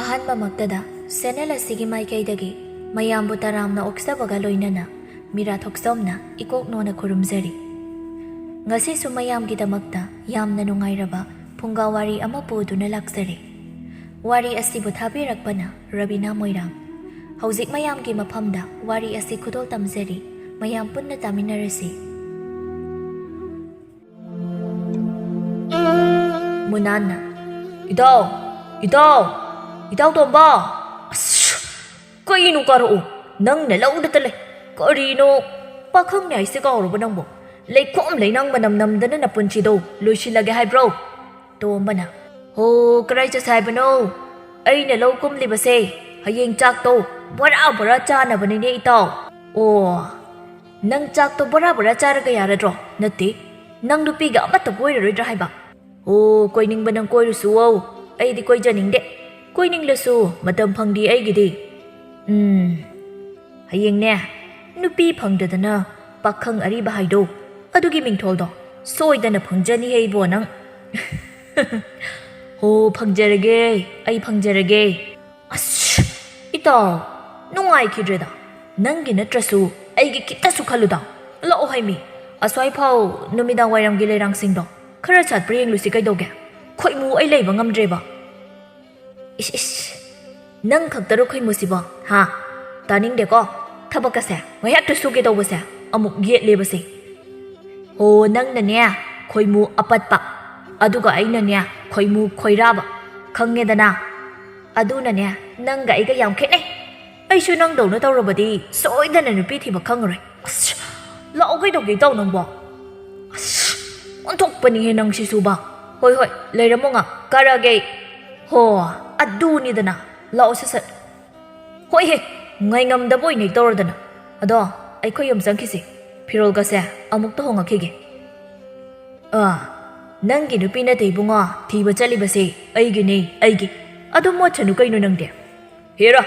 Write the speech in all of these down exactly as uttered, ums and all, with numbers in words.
ꯑꯍꯥꯟꯕꯃꯛꯇꯗ channel ꯑꯁꯤꯒꯤ ꯃꯥꯏꯀꯩꯗꯒꯤ ꯃꯌꯥꯝꯕꯨ ꯇꯔꯥꯝꯅ ꯑꯣꯛꯆꯕꯒ ꯂꯣꯏꯅꯅ ꯃꯤꯔꯥ ꯊꯣꯛꯆꯣꯝꯅ ꯏꯀꯣꯛ ꯅꯣꯟꯅ ꯈꯨꯔꯨꯝꯖꯔꯤ꯫ ꯉꯁꯤꯁꯨ ꯃꯌꯥꯝꯒꯤꯗꯃꯛꯇ ꯌꯥꯝꯅ ꯅꯨꯡꯉꯥꯏꯔꯕ ꯐꯨꯡꯒꯥ ꯋꯥꯔꯤ ꯑꯃ ꯄꯨꯗꯨꯅ ꯂꯥꯛꯆꯔꯦ꯫ ꯋꯥꯔꯤ ꯑꯁꯤꯕꯨ ꯊꯥꯕꯤꯔꯛꯄꯅ ꯔꯕꯤꯅꯥ ꯃꯣꯏꯔꯥꯡ꯫ ꯍꯧꯖꯤꯛ ꯃꯌꯥꯝꯒꯤ ꯃꯐꯝꯗ ꯋꯥꯔꯤ ꯑꯁꯤ ꯈꯨꯗꯣꯜ ꯇꯝꯖꯔꯤ꯫ ꯃꯌꯥꯝ ꯄꯨꯟꯅ ꯇꯥꯃꯤꯟꯅꯔꯁꯤ꯫ ꯃꯨꯅꯥꯟꯅ, "ꯏꯇꯥꯎ! ꯏꯇꯥꯎ! ꯏꯇꯥꯎ ꯇꯣꯝꯕ!" ꯑꯁ! ꯀꯩꯅꯣ ꯀꯥꯔꯛꯎ? ꯅꯪꯅ ꯂꯧꯗꯇ ꯂꯩ꯫ ꯀꯔꯤꯅꯣ? ꯄꯥꯈꯪꯅꯦ ꯍꯥꯏꯁꯦ ꯀꯥꯎꯔꯕ ꯅꯪꯕꯣ? ꯂꯩꯈꯣꯝ ꯂꯩꯅꯥꯡ ꯃꯅꯝ ꯅꯝꯗꯅ ꯅꯄꯨꯟꯁꯤꯗꯣ ꯂꯣꯏꯁꯤꯜꯂꯒꯦ ꯍꯥꯏꯕ꯭ꯔꯣ? ꯇꯣꯝꯕꯅ, "ꯍꯣ, ꯀꯔꯥꯏ ꯆꯠꯁꯦ ꯍꯥꯏꯕꯅꯣ? ꯑꯩꯅ ꯂꯧ ꯀꯨꯝꯂꯤꯕꯁꯦ ꯍꯌꯦꯡ ꯆꯥꯛꯇꯣ ꯕꯣꯔꯥ ꯕꯣꯔꯥ ꯆꯥꯅꯕꯅꯤꯅꯦ ꯏꯇꯥꯎ꯫ ꯑꯣ, ꯅꯪ ꯆꯥꯛꯇꯣ ꯕꯣꯔꯥ ꯕꯣꯔꯥ ꯆꯥꯔꯒ ꯌꯥꯔꯗ꯭ꯔꯣ? ꯅꯠꯇꯦ, ꯅꯪ ꯅꯨꯄꯤꯒ ꯑꯃꯠꯇ ꯀꯣꯏꯔꯔꯣꯏꯗ꯭ꯔꯥ ꯍꯥꯏꯕ?" "ꯑꯣ, ꯀꯣꯏꯅꯤꯡꯕ ꯅꯪ ꯀꯣꯏꯔꯨꯁꯨ ꯑꯧ, ꯑꯩꯗꯤ ꯀꯣꯏꯖꯅꯤꯡꯗꯦ꯫ ꯀꯣꯏꯅꯤꯡꯂꯁꯨ ꯃꯇꯝ ꯐꯪꯗꯦ ꯑꯩꯒꯤꯗꯤ꯫" ꯎꯝ, ꯍꯌꯦꯡꯅꯦ, ꯅꯨꯄꯤ ꯐꯪꯗꯗꯅ ꯄꯥꯈꯪ ꯑꯔꯤꯕ ꯍꯥꯏꯗꯣ, ꯑꯗꯨꯒꯤ ꯃꯤꯡꯊꯣꯜꯗꯣ ꯁꯣꯏꯗꯅ ꯐꯪꯖꯅꯤꯍꯦ ꯏꯕꯣ ꯅꯪ꯫ "ꯍꯣ, ꯐꯪꯖꯔꯒꯦ, ꯑꯩ ꯐꯪꯖꯔꯒꯦ꯫" "ꯑꯁ, ꯏꯇꯥꯎ, ꯅꯨꯡꯉꯥꯏꯈꯤꯗ꯭ꯔꯦꯗ꯫ ꯅꯪꯒꯤ ꯅꯠꯇ꯭ꯔꯁꯨ ꯑꯩꯒꯤ ꯈꯤꯇꯁꯨ ꯈꯜꯂꯨꯗ꯫ ꯂꯥꯛꯑꯣ ꯍꯥꯏꯃꯤ, ꯑꯁ꯭ꯋꯥꯏꯐꯥꯎ ꯅꯨꯃꯤꯗꯥꯡ ꯋꯥꯏꯔꯝꯒꯤ ꯂꯩꯔꯥꯡꯁꯤꯡꯗꯣ ꯈꯔ ꯁꯥꯠꯄ꯭ꯔꯥ ꯌꯦꯡꯂꯨꯁꯤ ꯀꯩꯗꯧꯒꯦ? ꯈꯣꯏꯃꯨ ꯑꯩ ꯂꯩꯕ ꯉꯝꯗ꯭ꯔꯦꯕ꯫" "ꯏꯁ, ꯏꯁ, ꯅꯪ ꯈꯛꯇꯔꯣ ꯈꯣꯏꯃꯨꯁꯤꯕꯣ? ꯍꯥ? ꯇꯥꯅꯤꯡꯗꯦꯀꯣ꯫ ꯊꯕꯛꯀꯁꯦ ꯉꯥꯏꯍꯥꯛꯇ ꯁꯨꯒꯦ ꯇꯧꯕꯁꯦ ꯑꯃꯨꯛ ꯌꯦꯠꯂꯦꯕꯁꯦ꯫ ꯍꯣ, ꯅꯪꯅꯅꯦ ꯈꯣꯏꯃꯨ ꯑꯄꯠꯄ, ꯑꯗꯨꯒ ꯑꯩꯅꯅꯦ ꯈꯣꯏꯃꯨ ꯈꯣꯏꯔꯥꯕ, ꯈꯪꯉꯦꯗꯅ? ꯑꯗꯨꯅꯅꯦ ꯅꯪꯒ ꯑꯩꯒ ꯌꯥꯝ ꯈꯦꯠꯅꯩ꯫ ꯑꯩꯁꯨ ꯅꯪꯗꯧꯅ ꯇꯧꯔꯕꯗꯤ ꯁꯣꯏꯗꯅ ꯅꯨꯄꯤ ꯊꯤꯕ ꯈꯪꯉꯔꯣꯏ꯫" "ꯑꯁ, ꯂꯥꯛꯑꯣ ꯀꯩꯗꯧꯒꯦ ꯏꯇꯥꯎ ꯅꯪꯕꯣ? ꯑꯁ, ꯑꯣꯟꯊꯣꯛꯄꯅꯤꯍꯦ ꯅꯪꯁꯤꯁꯨꯕ꯫ ꯍꯣꯏ, ꯍꯣꯏ, ꯂꯩꯔꯝꯃꯣ ꯉꯥꯛ, ꯀꯥꯔꯛꯑꯒꯦ ꯑꯩ꯫ ꯍꯣ, ꯑꯗꯨꯅꯤꯗꯅ, ꯂꯥꯛꯑꯣ ꯁꯠ ꯁꯠ꯫ ꯍꯣꯏꯍꯦ, ꯉꯥꯏꯉꯝꯗꯕ ꯑꯣꯏꯅ ꯍꯦꯛ ꯇꯧꯔꯗꯅ꯫ ꯑꯗꯣ, ꯑꯩꯈꯣꯏ ꯌꯨꯝ ꯆꯪꯈꯤꯁꯤ, ꯐꯤꯔꯣꯜꯒꯁꯦ ꯑꯃꯨꯛꯇ ꯍꯣꯡꯉꯛꯈꯤꯒꯦ꯫ ꯑꯥ, ꯅꯪꯒꯤ ꯅꯨꯄꯤ ꯅꯠꯇꯦ ꯏꯕꯨꯡꯉꯣ, ꯊꯤꯕ ꯆꯠꯂꯤꯕꯁꯦ ꯑꯩꯒꯤꯅꯦ, ꯑꯩꯒꯤ꯫ ꯑꯗꯨꯝ ꯃꯣꯠꯁꯅꯨ ꯀꯩꯅꯣ ꯅꯪꯗꯤ꯫ ꯍꯦꯔꯥ,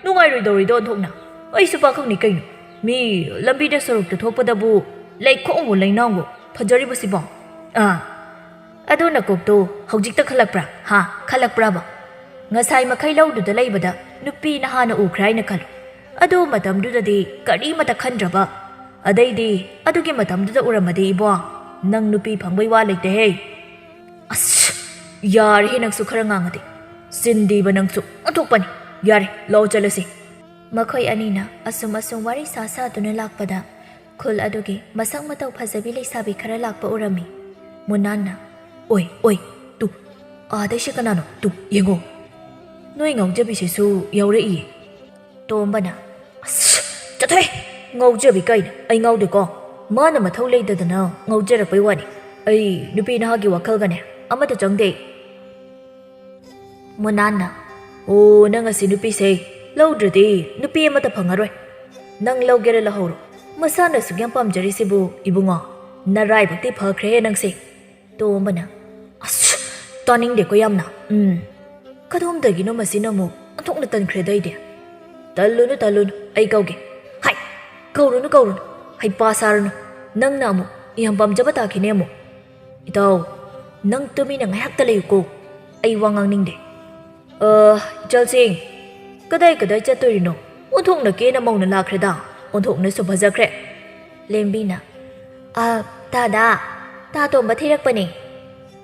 ꯅꯨꯡꯉꯥꯏꯔꯣꯏꯗꯧꯔꯤꯗꯣ ꯑꯣꯟꯊꯣꯛꯅ꯫ ꯑꯩꯁꯨ ꯄꯥꯈꯪꯅꯤ ꯀꯩꯅꯣ꯫ ꯃꯤ ꯂꯝꯕꯤꯗ ꯁꯣꯔꯣꯛꯇ ꯊꯣꯛꯄꯗꯕꯨ ꯂꯩꯈꯣꯝꯕꯨ ꯂꯩꯅꯥꯡꯕꯨ ꯐꯖꯔꯤꯕꯁꯤꯕꯣ꯫ ꯑꯥ, ꯑꯗꯨ ꯅꯀꯣꯛꯇꯨ ꯍꯧꯖꯤꯛꯇ ꯈꯜꯂꯛꯄ꯭ꯔꯥ? ꯍꯥ, ꯈꯜꯂꯛꯄ꯭ꯔꯥꯕ? ꯉꯁꯥꯏ ꯃꯈꯩ ꯂꯧꯗꯨꯗ ꯂꯩꯕꯗ ꯅꯨꯄꯤ ꯅꯍꯥꯅ ꯎꯈ꯭ꯔꯦ ꯍꯥꯏꯅ ꯈꯜꯂꯨ꯫ ꯑꯗꯨ ꯃꯇꯝꯗꯨꯗꯗꯤ ꯀꯔꯤꯃꯇ ꯈꯟꯗ꯭ꯔꯕ꯫ ꯑꯗꯩꯗꯤ ꯑꯗꯨꯒꯤ ꯃꯇꯝꯗꯨꯗ ꯎꯔꯝꯃꯗꯤ ꯏꯕꯣ, ꯅꯪ ꯅꯨꯄꯤ ꯐꯪꯕꯩ ꯋꯥ ꯂꯩꯇꯦꯍꯦ꯫ ꯑꯁ, ꯌꯥꯔꯦꯍꯦ, ꯅꯪꯁꯨ ꯈꯔ ꯉꯥꯡꯉꯗꯤ꯫ ꯆꯤꯟꯗꯤꯕ ꯅꯪꯁꯨ ꯑꯣꯟꯊꯣꯛꯄꯅꯤ꯫ ꯌꯥꯔꯦ, ꯂꯥꯛꯑꯣ ꯆꯠꯂꯁꯤ꯫ ꯃꯈꯣꯏ ꯑꯅꯤꯅ ꯑꯁꯨꯝ ꯑꯁꯨꯝ ꯋꯥꯔꯤ ꯁꯥ ꯁꯥꯗꯨꯅ ꯂꯥꯛꯄꯗ ꯈꯨꯜ ꯑꯗꯨꯒꯤ ꯃꯁꯛ ꯃꯇꯧ ꯐꯖꯕꯤ ꯂꯩꯁꯥꯕꯤ ꯈꯔ ꯂꯥꯛꯄ ꯎꯔꯝꯃꯤ꯫ ꯃꯨꯅꯥꯟꯅ, "ꯑꯣꯏ, ꯑꯣꯏ, ꯇꯨ, ꯑꯥꯗꯩꯁꯦ ꯀꯅꯥꯅꯣ? ꯇꯨ, ꯌꯦꯡꯉꯣ꯫ ꯅꯣꯏ ꯉꯥꯎꯖꯕꯤꯁꯤꯁꯨ ꯌꯥꯎꯔꯛꯏꯌꯦ꯫" ꯇꯣꯝꯕꯅ, "ꯑꯁ, ꯆꯠꯊꯣꯛꯑꯦ! ꯉꯥꯎꯖꯕꯤ ꯀꯥꯏꯅ ꯑꯩ ꯉꯥꯎꯗꯦꯀꯣ꯫ ꯃꯥꯅ ꯃꯊꯧ ꯂꯩꯇꯗꯅ ꯉꯥꯎꯖꯔꯛꯄꯩ ꯋꯥꯅꯤ꯫ ꯑꯩ ꯅꯨꯄꯤ ꯅꯍꯥꯒꯤ ꯋꯥꯈꯜꯒꯅꯦ ꯑꯃꯠꯇ ꯆꯪꯗꯦ꯫" ꯃꯨꯅꯥꯟꯅ, "ꯑꯣ, ꯅꯪ ꯑꯁꯤ ꯅꯨꯄꯤꯁꯦ ꯂꯧꯗ꯭ꯔꯗꯤ ꯅꯨꯄꯤ ꯑꯃꯠꯇ ꯐꯪꯉꯔꯣꯏ꯫ ꯅꯪ ꯂꯧꯒꯦꯔ ꯂꯧꯍꯧꯔꯣ꯫ ꯃꯁꯥꯅ ꯑꯁꯨꯛ ꯌꯥꯝ ꯄꯥꯝꯖꯔꯤꯁꯤꯕꯨ ꯏꯕꯨꯡꯉꯣ, ꯅꯔꯥꯏꯕꯛꯇꯤ ꯐꯈ꯭ꯔꯦꯍꯦ ꯅꯪꯁꯦ꯫" ꯇꯣꯝꯕꯅ, "ꯑꯁ, ꯇꯥꯅꯤꯡꯗꯦꯀꯣ ꯌꯥꯝꯅ꯫ ꯎꯝ, ꯀꯗꯣꯝꯗꯒꯤꯅꯣ ꯃꯁꯤꯅ ꯑꯃꯨꯛ ꯑꯣꯟꯊꯣꯛꯅ ꯇꯟꯈ꯭ꯔꯦꯗ ꯑꯩꯗꯤ꯫" "ꯇꯜꯂꯨꯅꯨ, ꯇꯜꯂꯨꯅꯨ, ꯑꯩ ꯀꯧꯒꯦ꯫" "ꯍꯥꯏ, ꯀꯧꯔꯨꯅꯨ, ꯀꯧꯔꯨꯅꯨ, ꯍꯩꯄꯥ ꯁꯥꯔꯨꯅꯨ꯫ ꯅꯪꯅ ꯑꯃꯨꯛ ꯌꯥꯝ ꯄꯥꯝꯖꯕ ꯇꯥꯈꯤꯅꯦ ꯑꯃꯨꯛ꯫" "ꯏꯇꯥꯎ, ꯅꯪ ꯇꯨꯃꯤꯟꯅ ꯉꯥꯏꯍꯥꯛꯇ ꯂꯩꯌꯨꯀꯣ, ꯑꯩ ꯋꯥ ꯉꯥꯡꯅꯤꯡꯗꯦ꯫" "ꯑ, ꯏꯆꯜꯁꯤꯡ, ꯀꯗꯥꯏ ꯀꯗꯥꯏ ꯆꯠꯇꯣꯏꯔꯤꯅꯣ? ꯑꯣꯟꯊꯣꯛꯅ ꯀꯦꯅ ꯃꯧꯅ ꯂꯥꯛꯈ꯭ꯔꯦꯗ, ꯑꯣꯟꯊꯣꯛꯅꯁꯨ ꯐꯖꯈ꯭ꯔꯦ꯫" ꯂꯦꯝꯕꯤꯅ, "ꯑ, ꯇꯥꯗꯥ, ꯇꯥ ꯇꯣꯝꯕ ꯊꯤꯔꯛꯄꯅꯦ꯫"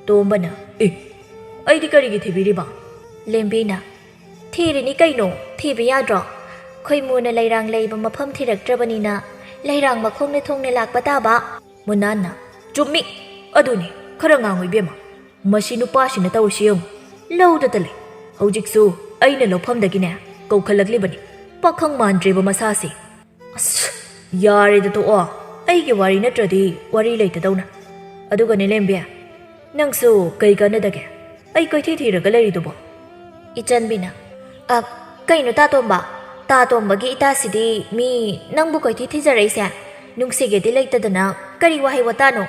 ꯇꯣꯝꯕꯅ, "ꯑꯦ, ꯑꯩꯗꯤ ꯀꯔꯤꯒꯤ ꯊꯤꯕꯤꯔꯤꯕ?" ꯂꯦꯝꯕꯤꯅ, "ꯊꯤꯔꯤꯅꯤ ꯀꯩꯅꯣ, ꯊꯤꯕ ꯌꯥꯗ꯭ꯔꯣ? ꯈꯣꯏꯃꯨꯅ ꯂꯩꯔꯥꯡ ꯂꯩꯕ ꯃꯐꯝ ꯊꯤꯔꯛꯇ꯭ꯔꯕꯅꯤꯅ ꯂꯩꯔꯥꯡ ꯃꯈꯣꯡꯅ ꯊꯣꯡꯅ ꯂꯥꯛꯄ ꯇꯥꯕ꯫" ꯃꯨꯅꯥꯟꯅ, "ꯆꯨꯝꯃꯤ, ꯑꯗꯨꯅꯤ, ꯈꯔ ꯉꯥꯡꯉꯨ ꯏꯕꯦꯝꯃ꯫ ꯃꯁꯤ ꯅꯨꯄꯥꯁꯤꯅ ꯇꯧꯔꯤꯁꯤ ꯌꯦꯡꯉꯨ, ꯂꯧꯗꯇ ꯂꯩ꯫ ꯍꯧꯖꯤꯛꯁꯨ ꯑꯩꯅ ꯂꯧꯐꯝꯗꯒꯤꯅꯦ ꯀꯧꯈꯠꯂꯛꯂꯤꯕꯅꯤ, ꯄꯥꯈꯪ ꯃꯥꯟꯗ꯭ꯔꯦꯕ ꯃꯁꯥꯁꯦ꯫ ꯑꯁ, ꯌꯥꯔꯦꯗ ꯇꯣꯛꯑꯣ, ꯑꯩꯒꯤ ꯋꯥꯔꯤ ꯅꯠꯇ꯭ꯔꯗꯤ ꯋꯥꯔꯤ ꯂꯩꯇꯗꯧꯅ꯫ ꯑꯗꯨꯒꯅꯦ ꯂꯦꯝꯕꯤ, ꯅꯪꯁꯨ ꯀꯩ ꯀꯥꯟꯅꯗꯒꯦ ꯑꯩ ꯀꯣꯏꯊꯤ ꯊꯤꯔꯒ ꯂꯩꯔꯤꯗꯨꯕꯣ?" ꯏꯆꯟꯕꯤꯅ, "ꯑ, ꯀꯩꯅꯣ ꯇꯥꯇꯣꯝꯕ? ꯇꯥꯇꯣꯝꯕꯒꯤ ꯏꯇꯥꯁꯤꯗꯤ ꯃꯤ ꯅꯪꯕꯨ ꯀꯣꯏꯊꯤ ꯊꯤꯖꯔꯛꯏꯁꯦ? ꯅꯨꯡꯁꯤꯒꯦꯗꯤ ꯂꯩꯇꯗꯅ ꯀꯔꯤ ꯋꯥꯍꯩ ꯋꯥꯇꯥꯅꯣ?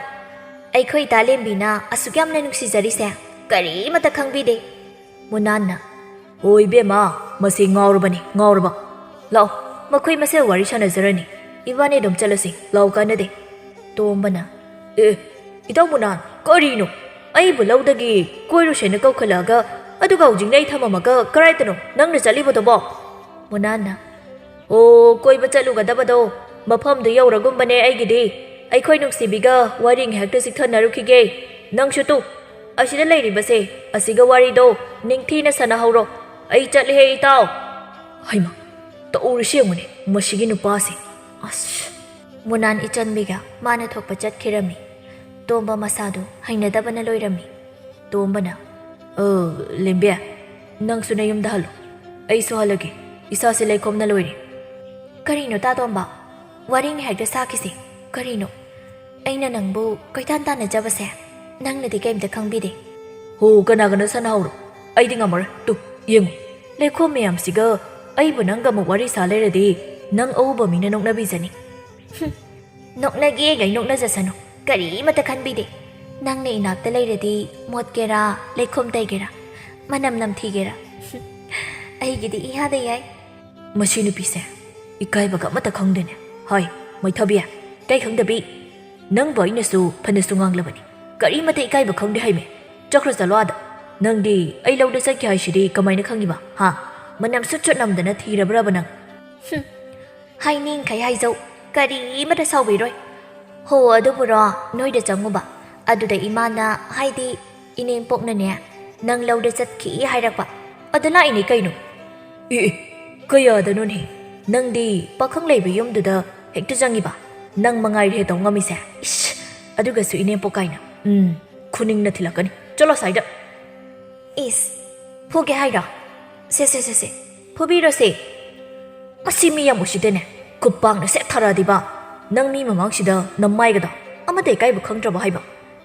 ꯑꯩꯈꯣꯏ ꯏꯇꯥ ꯂꯦꯝꯕꯤꯅ ꯑꯁꯨꯛ ꯌꯥꯝꯅ ꯅꯨꯡꯁꯤꯖꯔꯤꯁꯦ ꯀꯔꯤꯃꯇ ꯈꯪꯕꯤꯗꯦ꯫" ꯃꯨꯅꯥꯟꯅ, "ꯍꯣ ꯏꯕꯦꯝꯃ, ꯃꯁꯤ ꯉꯥꯎꯔꯕꯅꯤ, ꯉꯥꯎꯔꯕ꯫ ꯂꯥꯛꯑꯣ, ꯃꯈꯣꯏ ꯃꯁꯦꯜ ꯋꯥꯔꯤ ꯁꯥꯟꯅꯖꯔꯅꯤ꯫ ꯏꯕꯥꯅꯤ ꯑꯗꯨꯝ ꯆꯠꯂꯁꯤ, ꯂꯥꯛꯑꯣ, ꯀꯥꯟꯅꯗꯦ꯫" ꯇꯣꯝꯕꯅ, "ꯑꯦ, ꯏꯇꯥꯎ ꯃꯨꯅꯥꯟ, ꯀꯔꯤꯅꯣ? ꯑꯩꯕꯨ ꯂꯧꯗꯒꯤ ꯀꯣꯏꯔꯨꯁꯦꯅ ꯀꯧꯈꯠꯂꯛꯑꯒ ꯑꯗꯨꯒ ꯍꯧꯖꯤꯛꯅ ꯑꯩ ꯊꯝꯃꯝꯃꯒ ꯀꯗꯥꯏꯗꯅꯣ ꯅꯪꯅ ꯆꯠꯂꯤꯕꯗꯨꯕꯣ? ꯃꯨꯅꯥꯟꯅ, ꯑꯣ, ꯀꯣꯏꯕ ꯆꯠꯂꯨꯒꯗꯕꯗꯣ ꯃꯐꯝꯗꯨ ꯌꯧꯔꯒꯨꯝꯕꯅꯦ ꯑꯩꯒꯤꯗꯤ꯫ ꯑꯩꯈꯣꯏ ꯅꯨꯡꯁꯤꯕꯤꯒ ꯋꯥꯔꯤ ꯉꯥꯏꯍꯥꯛꯇ ꯆꯤꯛꯊꯅꯔꯨꯈꯤꯒꯦ꯫ ꯅꯪꯁꯨ ꯇꯨ, ꯑꯁꯤꯗ ꯂꯩꯔꯤꯕꯁꯦ ꯑꯁꯤꯒ ꯋꯥꯔꯤꯗꯣ ꯅꯤꯡꯊꯤꯅ ꯁꯥꯟꯅꯍꯧꯔꯣ꯫ ꯑꯩ ꯆꯠꯂꯤꯍꯦ ꯏꯇꯥꯎ꯫ ꯍꯩꯃ, ꯇꯧꯔꯤꯁꯤ ꯌꯦꯡꯉꯨꯅꯦ, ꯃꯁꯤꯒꯤ ꯅꯨꯄꯥꯁꯦ꯫ ꯑꯁ꯫ ꯃꯨꯅꯥꯟ ꯏꯆꯟꯕꯤꯒ ꯃꯥꯅ ꯊꯣꯛꯄ ꯆꯠꯈꯤꯔꯝꯃꯤ꯫ ꯇꯣꯝꯕ ꯃꯁꯥꯗꯨ ꯍꯩꯅꯗꯕꯅ ꯂꯣꯏꯔꯝꯃꯤ꯫ ꯇꯣꯝꯕꯅ, "ꯑ, ꯂꯦꯝꯕꯤ, ꯅꯪꯁꯨ ꯅꯌꯨꯝꯗ ꯍꯜꯂꯣ꯫ ꯑꯩꯁꯨ ꯍꯜꯂꯒꯦ꯫ ꯏꯁꯥꯁꯦ ꯂꯩꯈꯣꯝꯅ ꯂꯣꯏꯔꯦ꯫" "ꯀꯔꯤꯅꯣ ꯇꯥ ꯇꯣꯝꯕ? ꯋꯥꯔꯤ ꯉꯥꯏꯍꯥꯛꯇ ꯁꯥꯈꯤꯁꯦ꯫ ꯀꯔꯤꯅꯣ? ꯑꯩꯅ ꯅꯪꯕꯨ ꯀꯣꯏꯇꯥꯟ ꯇꯥꯟꯅꯖꯕꯁꯦ ꯅꯪꯅꯗꯤ ꯀꯩꯝꯇ ꯈꯪꯕꯤꯗꯦ꯫" "ꯍꯣ, ꯀꯅꯥ ꯀꯅꯥ ꯁꯥꯟꯅꯍꯧꯔꯣ꯫ ꯑꯩꯗꯤ ꯉꯝꯃꯔꯣꯏ꯫ ꯇꯨ, ꯌꯦꯡꯉꯨ꯫ ꯂꯩꯈꯣꯝ ꯃꯌꯥꯝꯁꯤꯒ ꯑꯩꯕꯨ ꯅꯪꯒ ꯑꯃꯨꯛ ꯋꯥꯔꯤ ꯁꯥ ꯂꯩꯔꯗꯤ ꯅꯪ ꯑꯎꯕ ꯃꯤꯅ ꯅꯣꯛꯅꯕꯤꯖꯅꯤ꯫" "ꯍꯨꯝ, ꯅꯣꯛꯅꯒꯦ ꯒꯩ ꯅꯣꯛꯅꯖꯁꯅꯨ꯫ ꯀꯔꯤꯃꯠꯇ ꯈꯟꯕꯤꯗꯦ꯫ ꯅꯪꯅ ꯏꯅꯥꯛꯇ ꯂꯩꯔꯗꯤ ꯃꯣꯠꯀꯦꯔꯥ, ꯂꯩꯈꯣꯝ ꯇꯩꯒꯦꯔꯥ, ꯃꯅꯝ ꯅꯝꯊꯤꯒꯦꯔꯥ, ꯍꯨꯝ, ꯑꯩꯒꯤꯗꯤ ꯏꯍꯥꯗ ꯌꯥꯏ꯫" ꯃꯁꯤ ꯅꯨꯄꯤꯁꯦ ꯏꯀꯥꯏꯕꯒ ꯑꯃꯠꯇ ꯈꯪꯗꯦꯅꯦ꯫ ꯍꯣꯏ, ꯃꯩꯊꯕꯤ, ꯀꯩ ꯈꯪꯗꯕꯤ? ꯅꯪꯕꯨ ꯑꯩꯅꯁꯨ ꯐꯅꯁꯨ ꯉꯥꯡꯂꯕꯅꯤ꯫ ꯀꯔꯤꯃꯠꯇ ꯏꯀꯥꯏꯕ ꯈꯪꯗꯦ ꯍꯥꯏꯃꯦ꯫ ꯆꯠꯈ꯭ꯔ ꯆꯠꯂꯣ ꯑꯥꯗ꯫ ꯅꯪꯗꯤ ꯑꯩ ꯂꯧꯗ ꯆꯠꯈꯤ ꯍꯥꯏꯁꯤꯗꯤ ꯀꯃꯥꯏꯅ ꯈꯪꯉꯤꯕ, ꯍꯥ? ꯃꯅꯝ ꯁꯨꯠ ꯁꯨꯠ ꯅꯝꯗꯅ ꯊꯤꯔꯕ꯭ꯔꯕ ꯅꯪ? ꯍꯨꯝ, ꯍꯥꯏꯅꯤꯡꯈꯩ ꯍꯥꯏꯖꯧ, ꯀꯔꯤꯃꯠꯇ ꯁꯥꯎꯕꯤꯔꯣꯏ꯫ ꯍꯣ, ꯑꯗꯨꯕꯨꯔꯣ, ꯅꯣꯏꯗ ꯆꯪꯉꯨꯕ꯫ ꯑꯗꯨꯗ ꯏꯃꯥꯅ, ꯍꯥꯏꯗꯤ ꯏꯅꯦꯝꯄꯣꯛꯅꯅꯦ, ꯅꯪ ꯂꯧꯗ ꯆꯠꯈꯤ ꯍꯥꯏꯔꯛꯄ꯫ ꯑꯗ ꯂꯥꯛꯏꯅꯦ ꯀꯩꯅꯣ꯫ ꯑꯦ, ꯑꯦ, ꯀꯌꯥꯗꯅꯣꯅꯦ? ꯅꯪꯗꯤ ꯄꯥꯈꯪ ꯂꯩꯕ ꯌꯨꯝꯗꯨꯗ ꯍꯦꯛꯇ ꯆꯪꯉꯤꯕ? ꯅꯪ ꯃꯉꯥꯏꯔꯦ ꯇꯧ ꯉꯝꯃꯤꯁꯦ꯫ ꯏꯁ, ꯑꯗꯨꯒꯁꯨ ꯏꯅꯦꯝꯄꯣꯛ ꯀꯥꯏꯅ꯫ ꯎꯝ, ꯈꯨꯅꯤꯡꯅ ꯊꯤꯜꯂꯛꯀꯅꯤ꯫ ꯆꯠꯂꯣ ꯑꯁ꯭ꯋꯥꯏꯗ꯫ ꯏꯁ, ꯐꯨꯒꯦ ꯍꯥꯏꯔꯣ? ꯁꯦ, ꯁꯦ, ꯁꯦ, ꯁꯦ, ꯐꯨꯕꯤꯔꯣꯁꯦ꯫ ꯃꯁꯤ ꯃꯤ ꯌꯥꯝ ꯎꯁꯤꯠꯇꯦꯅꯦ꯫ ꯈꯨꯄꯥꯛꯅ ꯁꯦꯠ ꯊꯥꯔꯛꯑꯗꯤꯕ꯫ ꯅꯪ ꯃꯤ ꯃꯃꯥꯡꯁꯤꯗ ꯅꯃꯥꯏꯒꯗꯣ ꯑꯃꯠꯇ ꯏꯀꯥꯏꯕ ꯈꯪꯗ꯭ꯔꯕ ꯍꯥꯏꯕ?